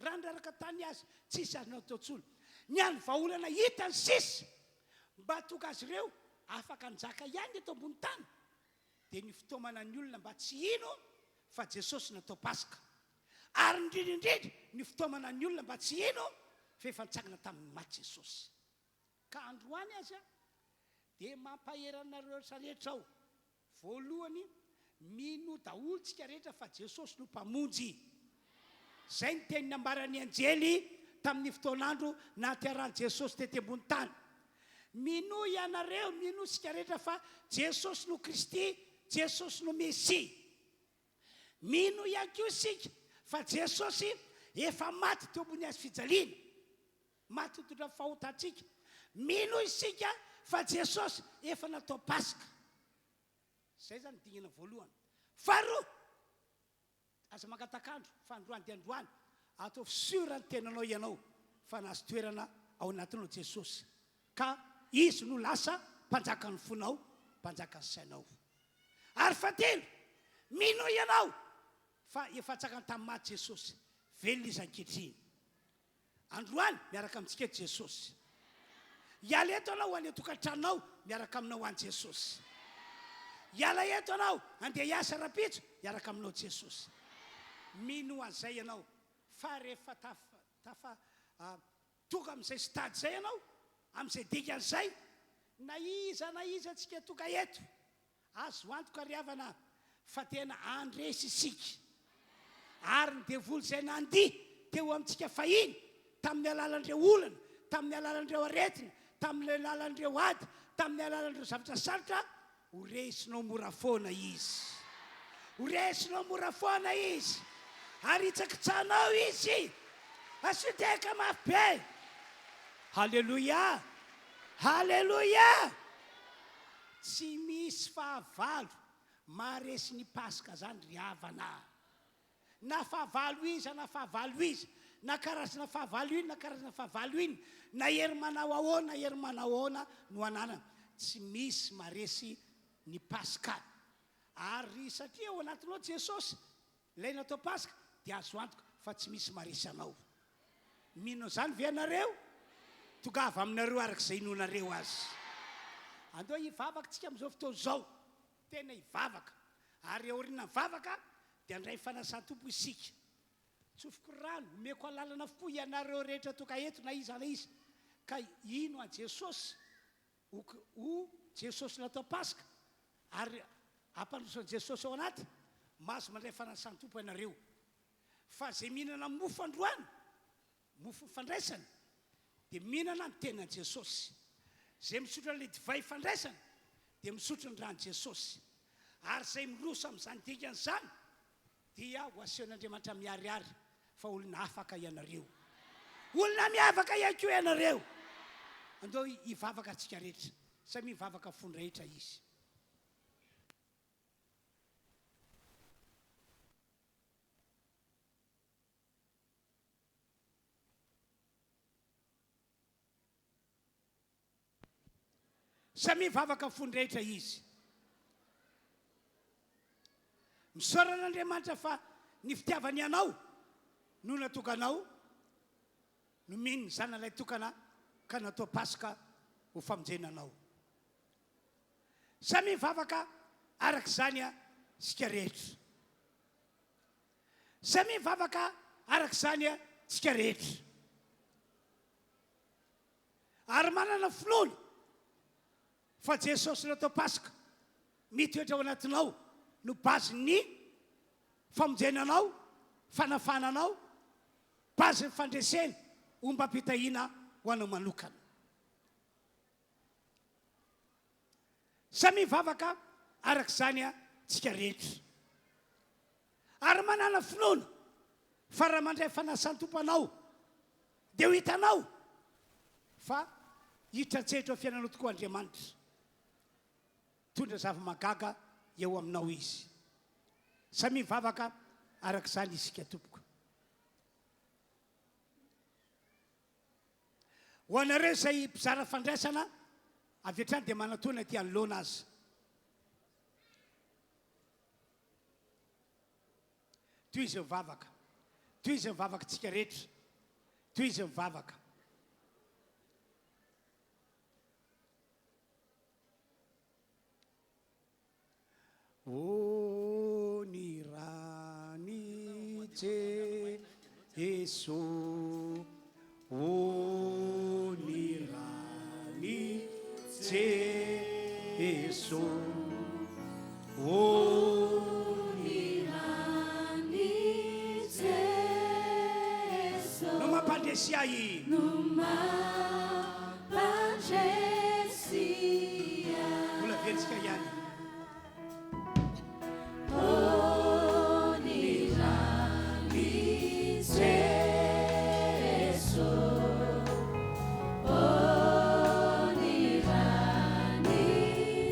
Rano raraka tany ny azy, tsisy azony atao tsony. Ny hany vahaolana hitany sisa mba hahatonga azy ireo afaka hanjaka ihany eto ambony tany dia ny fitaomana ny olona mba tsy hino fa Jesosy natao Paska. Ary indrindra indrindra ny fitaomana ny olona mba tsy hino fa efa nitsangana tamin'ny maty Jesosy. Ka androany aza dia mampahery anareo rehetra aho. Voalohany, mino daholo tsika rehetra fa Jesosy no Mpamonjy. Izay ny teny nambaran'ny anjely tamin'ny fotoan'andro nahaterahan'i Jesosy tety ambony tany. Minoa ianareo, minoa isika rehetra fa Jesosy no Kristy, Jesosy no Mesia. Mino ihany koa isika fa Jesosy efa maty teo ambony hazo fijaliana. Maty nitondra ny fahotantsika. Mino isika fa Jesosy efa natao Paska. Izay izany ny dingana voalohany. Faharoa, aza mangatak'andro fa androany dia androany, ataovy sûr ny tenanao ianao fa nahazo toerana ao anatinao Jesosy ka Izy no lasa mpanjakan'ny fonao, mpanjakan'ny sainao. Ary fahatelo, mino ianao fa efa tsangana tamin'ny maty Jesosy, velona Izy ankehitriny. Androany, miaraka amintsika eto Jesosy. Hiala eto ianao ho any an-tokantranonao, miaraka aminao any Jesosy. Hiala eto ianao, handeha hiasa rahampitso, hiaraka aminao Jesosy. Minoa an'izay ianao, fa rehefa tafa, tafa, tonga amin'izay stade izay ianao, amin'izay dingan'izay, na iza na iza antsika tonga eto, Azo antoka ry havana fa tena handresy isika. Ary ny devoly izay nandihy teo amintsika fahiny tamin'ny alalan'ireo olana, tamin'ny alalan'ireo aretina, tamin'ny alalan'ireo ady, tamin'ny alalan'ireo zavatra sarotra, ho resinao mora foana izy. Ho resinao mora foana izy. Ary hitsakitsahanao izy. Asio tehaka mafy be. Haleloia! Haleloia! Tsy misy fahavalo maharesy ny Paska zany ry havana a! Na fahavalo iza na fahavalo iza, na karazana fahavalo inona na karazana fahavalo inona, na hery manao ahoana na hery manao ahoana no ananana, tsy misy maharesy ny Paska. Ary satria ao anatinao Jesosy, Ilay natao Paska dia azo antoka. fa tsy misy maharesy anao. Mino an'izany ve ianareo? Tongava aminareo araka izay inoanareo azy. Andao hivavaka tsika amin'izao fotoana izao. Tena hivavaka. Ary aorian'ny vavaka dia handray fanasan-Tompo isika. Tsofiko rano, omeko alalana avokoa ianareo rehetra tonga eto na iza na iza ka hino an'i Jesosy ho ho Jesosy natao Paska ary hampandroso an'i Jesosy ao anaty, mahazo mandray fanasan-Tompo ianareo. Fa izay mihinana mofo androany, mofo fandraisana, dia mihinana ny tenan'i Jesosy. Izay misotro an'ilay divay fandraisana dia misotro ny ran'i Jesosy. Ary izay miroso amin'izany dingana izany dia ho asehon'Andriamanitra miharihary fa olona afaka ianareo. Olona miavaka ihany koa ianareo. Andao hivavaka antsika rehetra. Samia mivavaka fony rehetra izy. Samia mivavaka fony rehetra izy. Misaora an'Andriamanitra fa ny fitiavany anao no nahatonga anao nomeny ny Zanany Lahitokana ka natao Paska ho famonjena anao. Samia mivavaka araka izany isika rehetra. Samia mivavaka araka izany isika rehetra. Ary manana finoana fa Jesosy natao Paska mitoetra ao anatinao no base-n'ny famonjena anao, fanafahana anao, base-n'ny fandresena ombam-pitahiana ho anao manokana. Samia mivavaka araka izany tsika rehetra. Ary manàna finoana fa raha mandray fanasan-Tompo anao dia ho hitanao fa hiditra an-tsehatra ao fiainanao tokoa Andriamanitra. Mitondra zava-mahagaga eo aminao Izy. Samia mivavaka araka izany isika tompoko. Ho anareo izay mpizara fandraisana, avy hatrany dia manatona aty anoloana aza. Tohizo ny vavaka. Tohizo ny vavakintsika rehetra. Tohizo ny vavaka. O ny ran'i Jeso, O ny ran'i Jeso, O ny ran'i Jeso. No mampandresy ahy. No mampandresy ahy. Mbola averintsika ihany. Oh ny ran'i Jeso, oh ny ran'i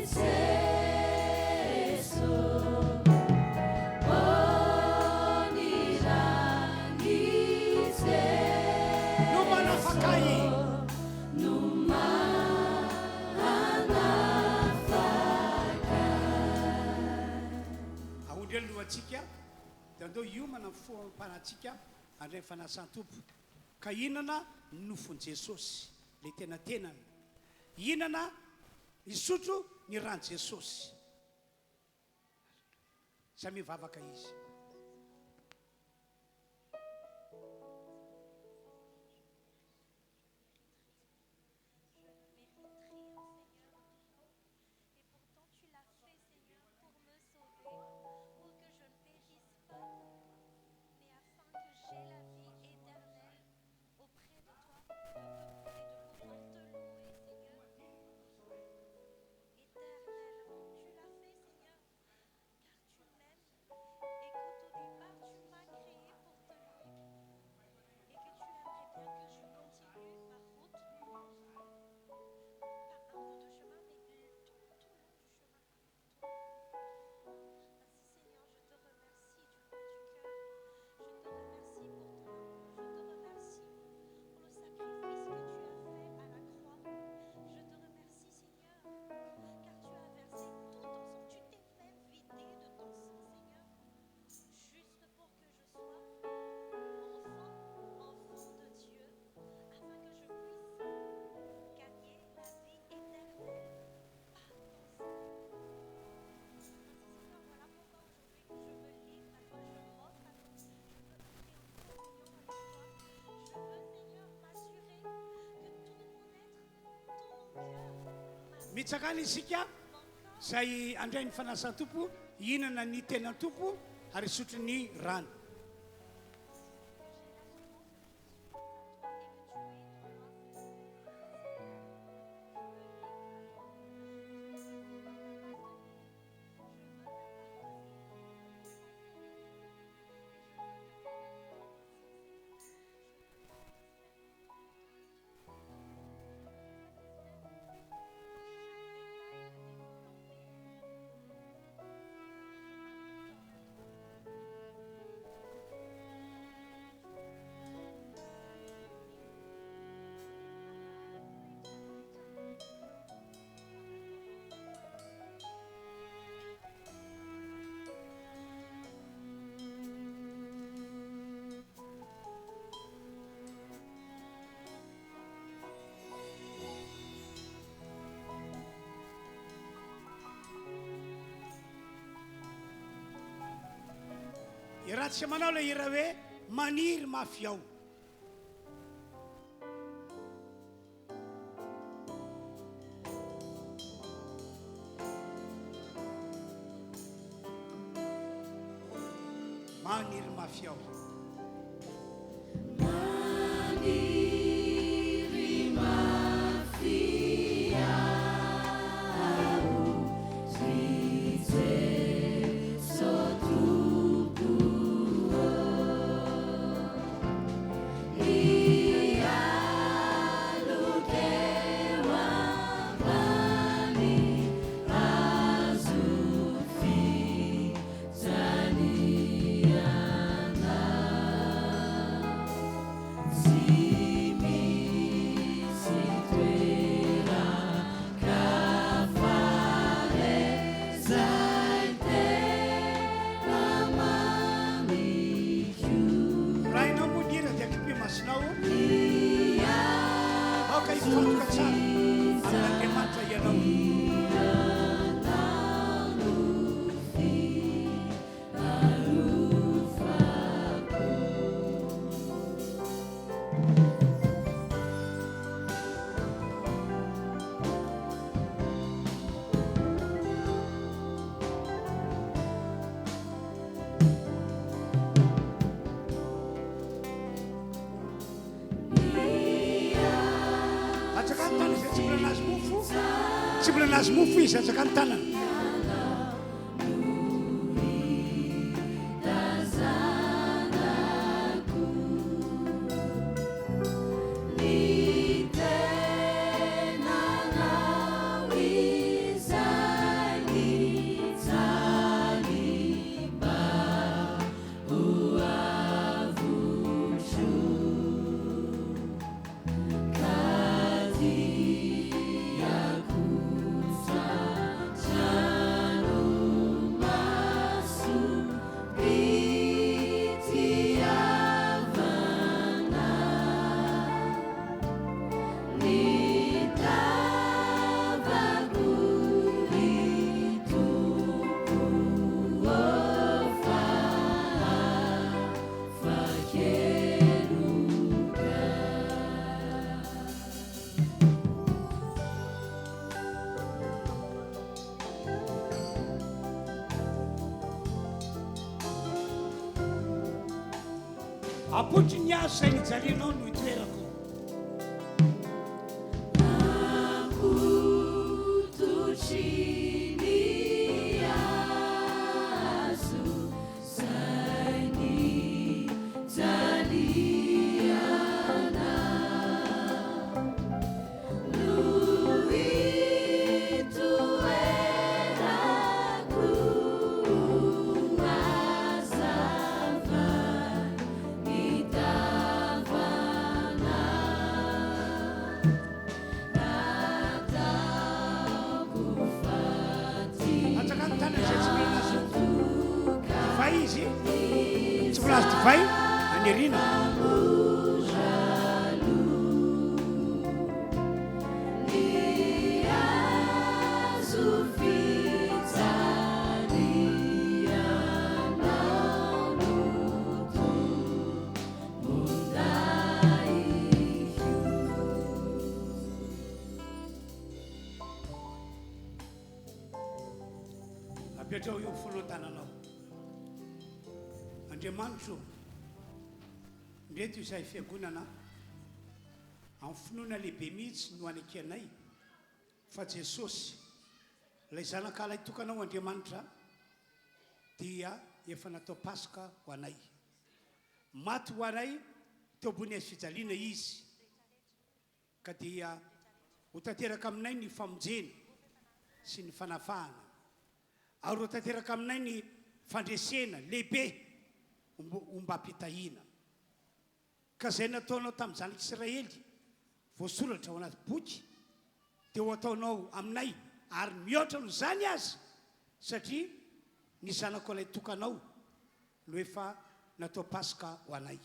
Jeso, oh ny ran'i Jeso. No manafaka ahy. No manafaka ahy. Ahondreo ny lohantsika dia andao hiomana ny fo amam-panahintsika handray ny fanasan-Tompo ka hihinana ny nofon'i Jesosy, ilay tena tenany. Hihinana, hisotro ny ran'i Jesosy. Samia mivavaka izy. Mitsangàna isika izay handray ny fanasan'ny Tompo, hihinana ny tenan'ny Tompo ary hisotro ny rany. Raha tsy manao ilay hira hoe maniry mafy ao. Maniry mafy ao. Maniry mafy aho, ry Jeso Tompo ô. Hialoka eo ambany hazo fijaliana. Tsy misy toeran-kafa izay tena mamiko. Raha ianao moa ny hira dia akipio masonao. Aoka hifantoka tsara amin'Andriamanitra ianao. Atsakany tanana izay tsy mbola nahazo mofo. Tsy mbola nahazo mofo izy, atsakany tanana. Ny tenanao izay nijaly mba ho avotro ka diako tranomaso pitiavana. Ny tavako ry Tompo ô fa afa-keloka. Apotry ny hazo izay nijalianao no itoerako. Apototry ny hazo izay nijaliana no itoerako hazava ny tavana. Nataoko faty Atsakany tanana izay tsy mbola nahazo divay izy. Tsy mbola azo divay any aoriana. Ny hazo fijalianao no tombondahiko. Andriamanitro, indreto izahay Fiangonana, amin'ny finoana lehibe mihitsy no anekenay fa Jesosy, ilay Zanaka Lahitokanao Andriamanitra, dia efa natao Paska ho anay. Maty ho anay teo ambony hazofijaliana Izy, ka dia ho tanteraka aminay ny famonjena sy ny fanafahana, ary ho tanteraka aminay ny fandresena lehibe ombam-pitahiana. Ka izay nataonao tamin'ny zanak'Israely voasoratra ao anaty boky dia ho ataonao aminay ary mihoatra noho izany aza, satria ny Zanakao Lahitokanao no efa natao Paska ho anay.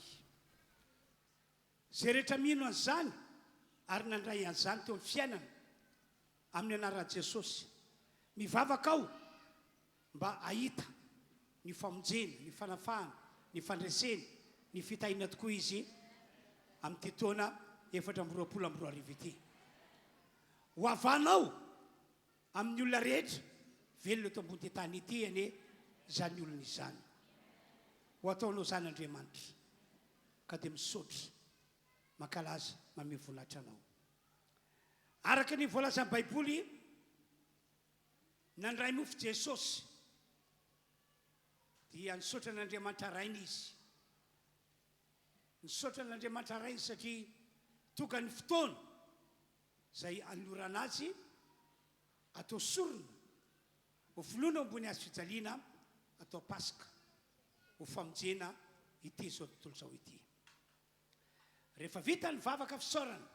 Izay rehetra mino an'izany ary nandray an'izany teo amin'ny fiainana, amin'ny anaran'i Jesosy, mivavaka aho mba hahita ny famonjena, ny fanafahana, ny fandresena, ny fitahiana tokoa izy amin'ity taona 2024 ity. Ho havanao amin'ny olona rehetra velona eto ambony tany ity anie izany olona izany. Ho ataonao izany Andriamanitra. Ka dia misaotra, mankalaza, mamehy voninahitra Anao. Araka ny voalazan'ny Baiboly, nandray mofo Jesosy, dia nisaotra an'Andriamanitra Rainy Izy. Nisaotra an'Andriamanitra Rainy satria tonga ny fotoana izay hanolorana Azy atao sorona, ho finoana ambony hazo fijaliana, atao Paska, ho famonjena ity izao tontolo izao ity. Rehefa vita ny vavaka fisaorana,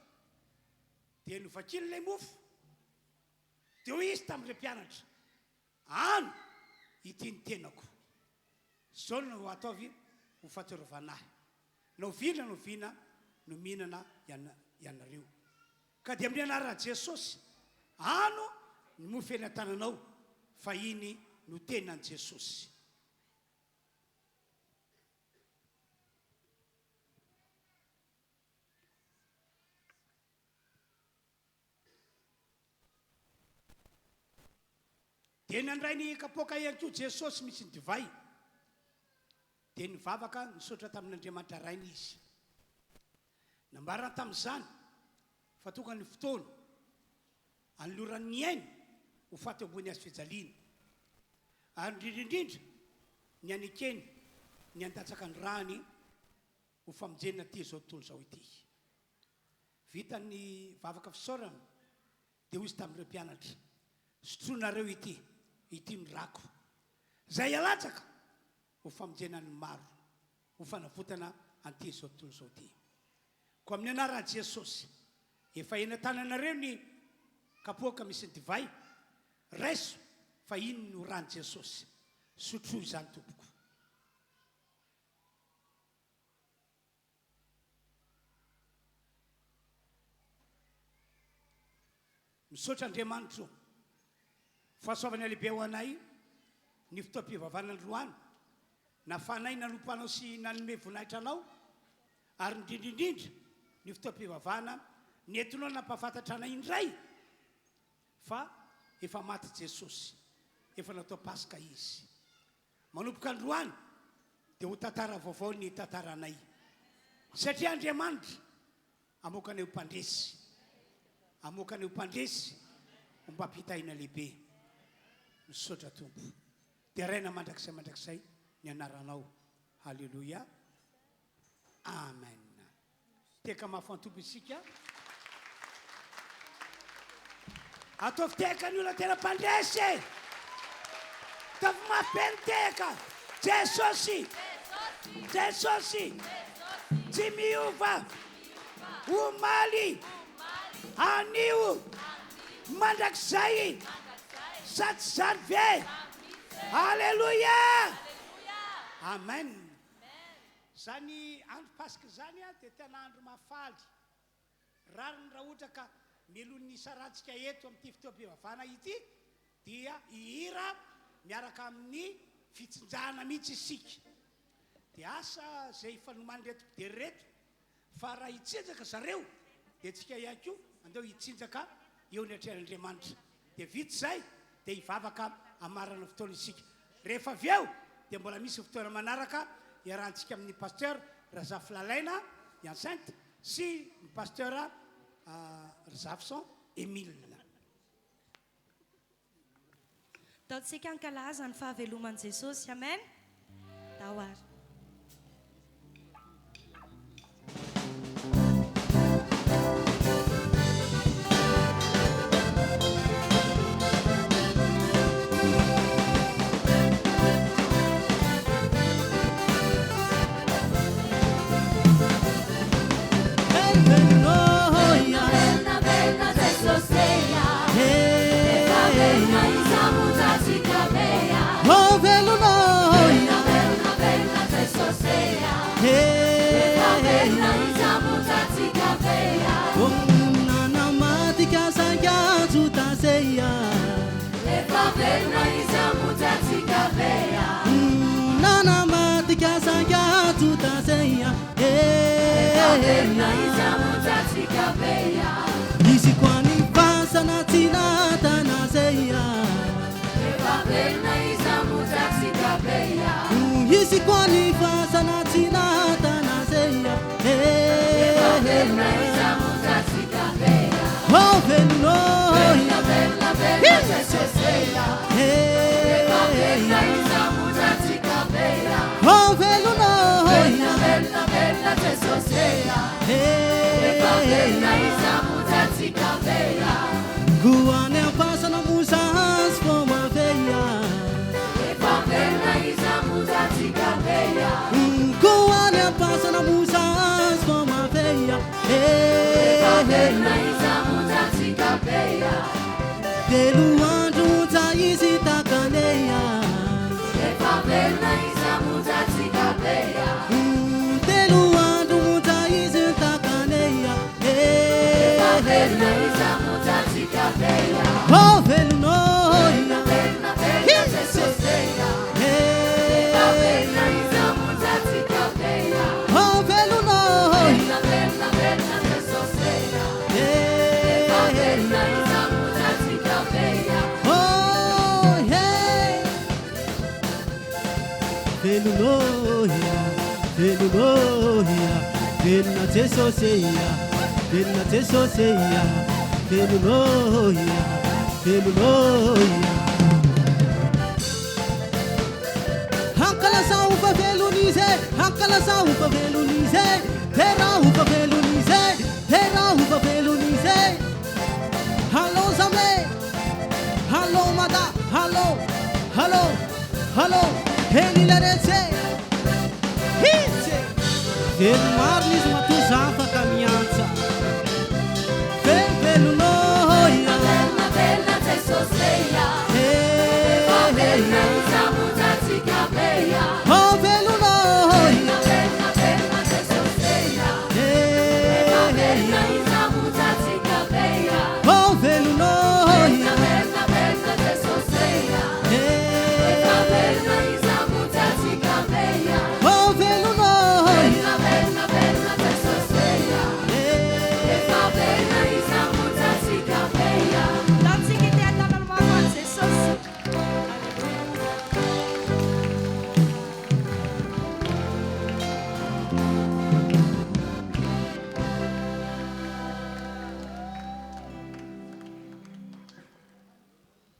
dia novakiny ilay mofo, dia hoy izy tamin'ireo mpianatra, Ano ity ny tenako. Izao no ataovy ho fahatsiarovana ahy. Na oviana na oviana no mihinana ianareo. Ka dia amin'ny anaran'i Jesosy, ano ny mofo eny an-tananao, fa iny no tenan'i Jesosy. Dia nandray ny kapoaka ihany koa Jesosy misy ny divay, dia nivavaka nisaotra tamin'Andriamanitra Rainy Izy. Nambarany tamin'izany fa tonga ny fotoana hanolorany ny ainy ho faty ambony hazo fijaliana, ary indrindra indrindra ny hanekeny ny handatsaka ny rany ho famonjena ity izao tontolo izao ity. Vita ny vavaka fisaorana, dia hoy izy tamin'ireo mpianatra, Sotroinareo ity, ity no rako, izay halatsaka ho famonjena ny maro, ho fanavotana an'ity izao tontolo izao ity. Koa amin'ny anaran'i Jesosy, efa eny an-tananareo ny kapoaka misy ny divay, raiso fa iny no ran'i Jesosy. Sotroy izany tompoko. Misaotra Andriamanitra o! Fahasoavana lehibe ho anay ny fotoam-pivavahana androany, nahafahanay nanompo Anao sy nanome voninahitra Anao, ary indrindra indrindra ny fotoam-pivavahana nentinao nampahafantatra anay indray fa efa maty Jesosy, efa natao Paska Izy. Manomboka androany dia ho tantara vaovao ny tantaranay satria Andriamanitra hamoaka anay ho mpandresy, hamoaka anay ho mpandresy ombam-pitahiana lehibe. Misaotra Tompo. Deraina mandrakizay mandrakizay ny anaranao. Haleloia. Amen. Teka mafy antompo isika. Ataovy tehaka ny olona tena mpandresy e! Ataovy mafy be ny tehaka. Jesosy! Jesosy! Tsy miova! Omaly! Anio! Mandrakizay! Sa tsy izany ve? Aleloia! Amen. Izany andro Paska izany dia tena andro mahafaly. Rariny raha ohatra ka melohin'ny hisarantsika eto amin'ity fotoam-pivavahana ity dia hihira miaraka amin'ny fitsinjahana mihitsy isika. Dia asa izay efa nomanin'ireto mpidera ireto fa raha hitsinjaka zareo dia tsika ihany koa andeo hitsinjaka eo anatrehan'Andriamanitra. Dia vita izay dia hivavaka hamarana fotoana isika. Rehefa avy eo dia mbola misy fotoana manaraka. iarahantsika amin'ny Pasteur Razafilalaina Hyacinthe sy ny Pasteur Razafison Emile. Ataontsika hankalaza ny fahaveloman'i Jesosy. Amen. Ndao ary.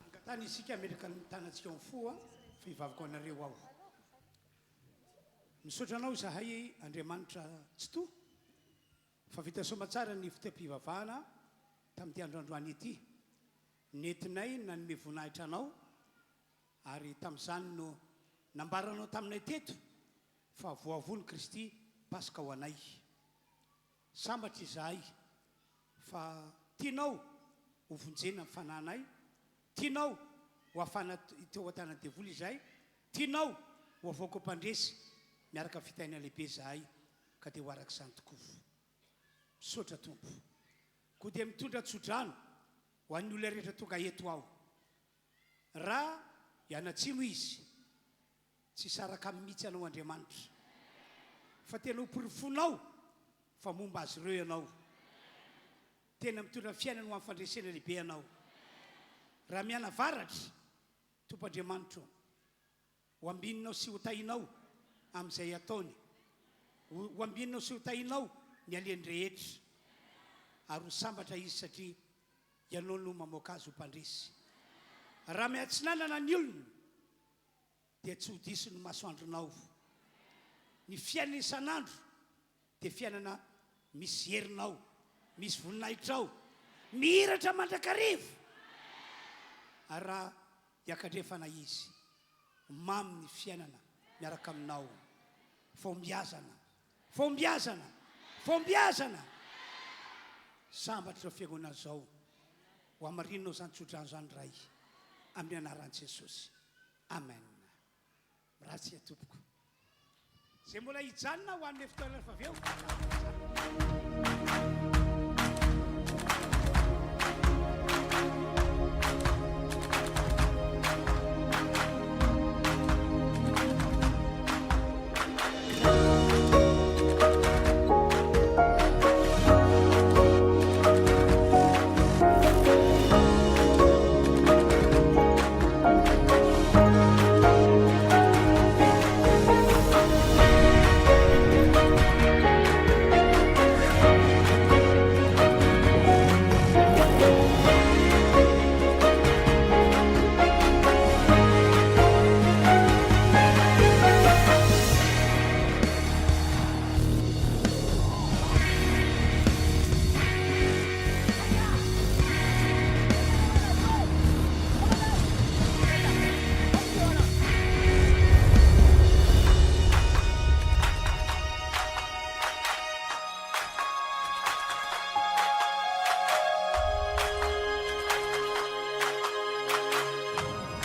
Angatahana isika hametraka ny tanantsika ao amin'ny fo fa hivavaka ho anareo aho. Misaotra anao izahay Andriamanitra Tsitoha fa vita soamatsara ny fotoam-pivavahana tamin'ity andro androany ity. Nentinay nanome voninahitra anao ary tamin'izany no nambaranao taminay teto fa voavono Kristy Paska ho anay. Sambatra izahay fa tianao ho vonjena ny fanahinay, tianao ho afana teo an-tanan'ny devoly izahay, tianao ho avoaka ho mpandresy miaraka amin'ny fitahiana lehibe izahay ka dia ho araka izany tokoa. Misaotra Tompo. Koa dia mitondra tsodrano ho an'ny olona rehetra tonga eto aho. Raha hianatsimo izy, Tsy hisaraka aminy mihitsy ianao Andriamanitra. Fa tena ho porofonao fa momba azy ireo ianao. Tena mitondra ny fiainany ho amin'ny fandresena lehibe ianao. Raha mianavaratra, Tompo Andriamanitro, ho ambininao sy ho tahinao. amin'izay ataony. Ho ho ambininao sy ho tahinao ny alehany rehetra. Ary ho sambatra izy satria Ianao no mamoaka azy ho mpandresy. Raha miatsinanana ny olona dia tsy ho diso ny masoandronao. Ny fiainana isan'andro dia fiainana misy herinao, misy voninahitrao, mihiratra mandrakariva. Ary raha hiakandrefana izy, mamy ny fiainana miaraka aminao. Fahombiazana, fahombiazana, fahombiazana! Sambatra izao fiangonana izao. Ho hamarininao izany tsodrano izany Ray, amin'ny anaran'i Jesosy. Amen. Mirary tsia tompoko. Izay mbola hijanona ho an'ilay fotoana rehefa avy eo.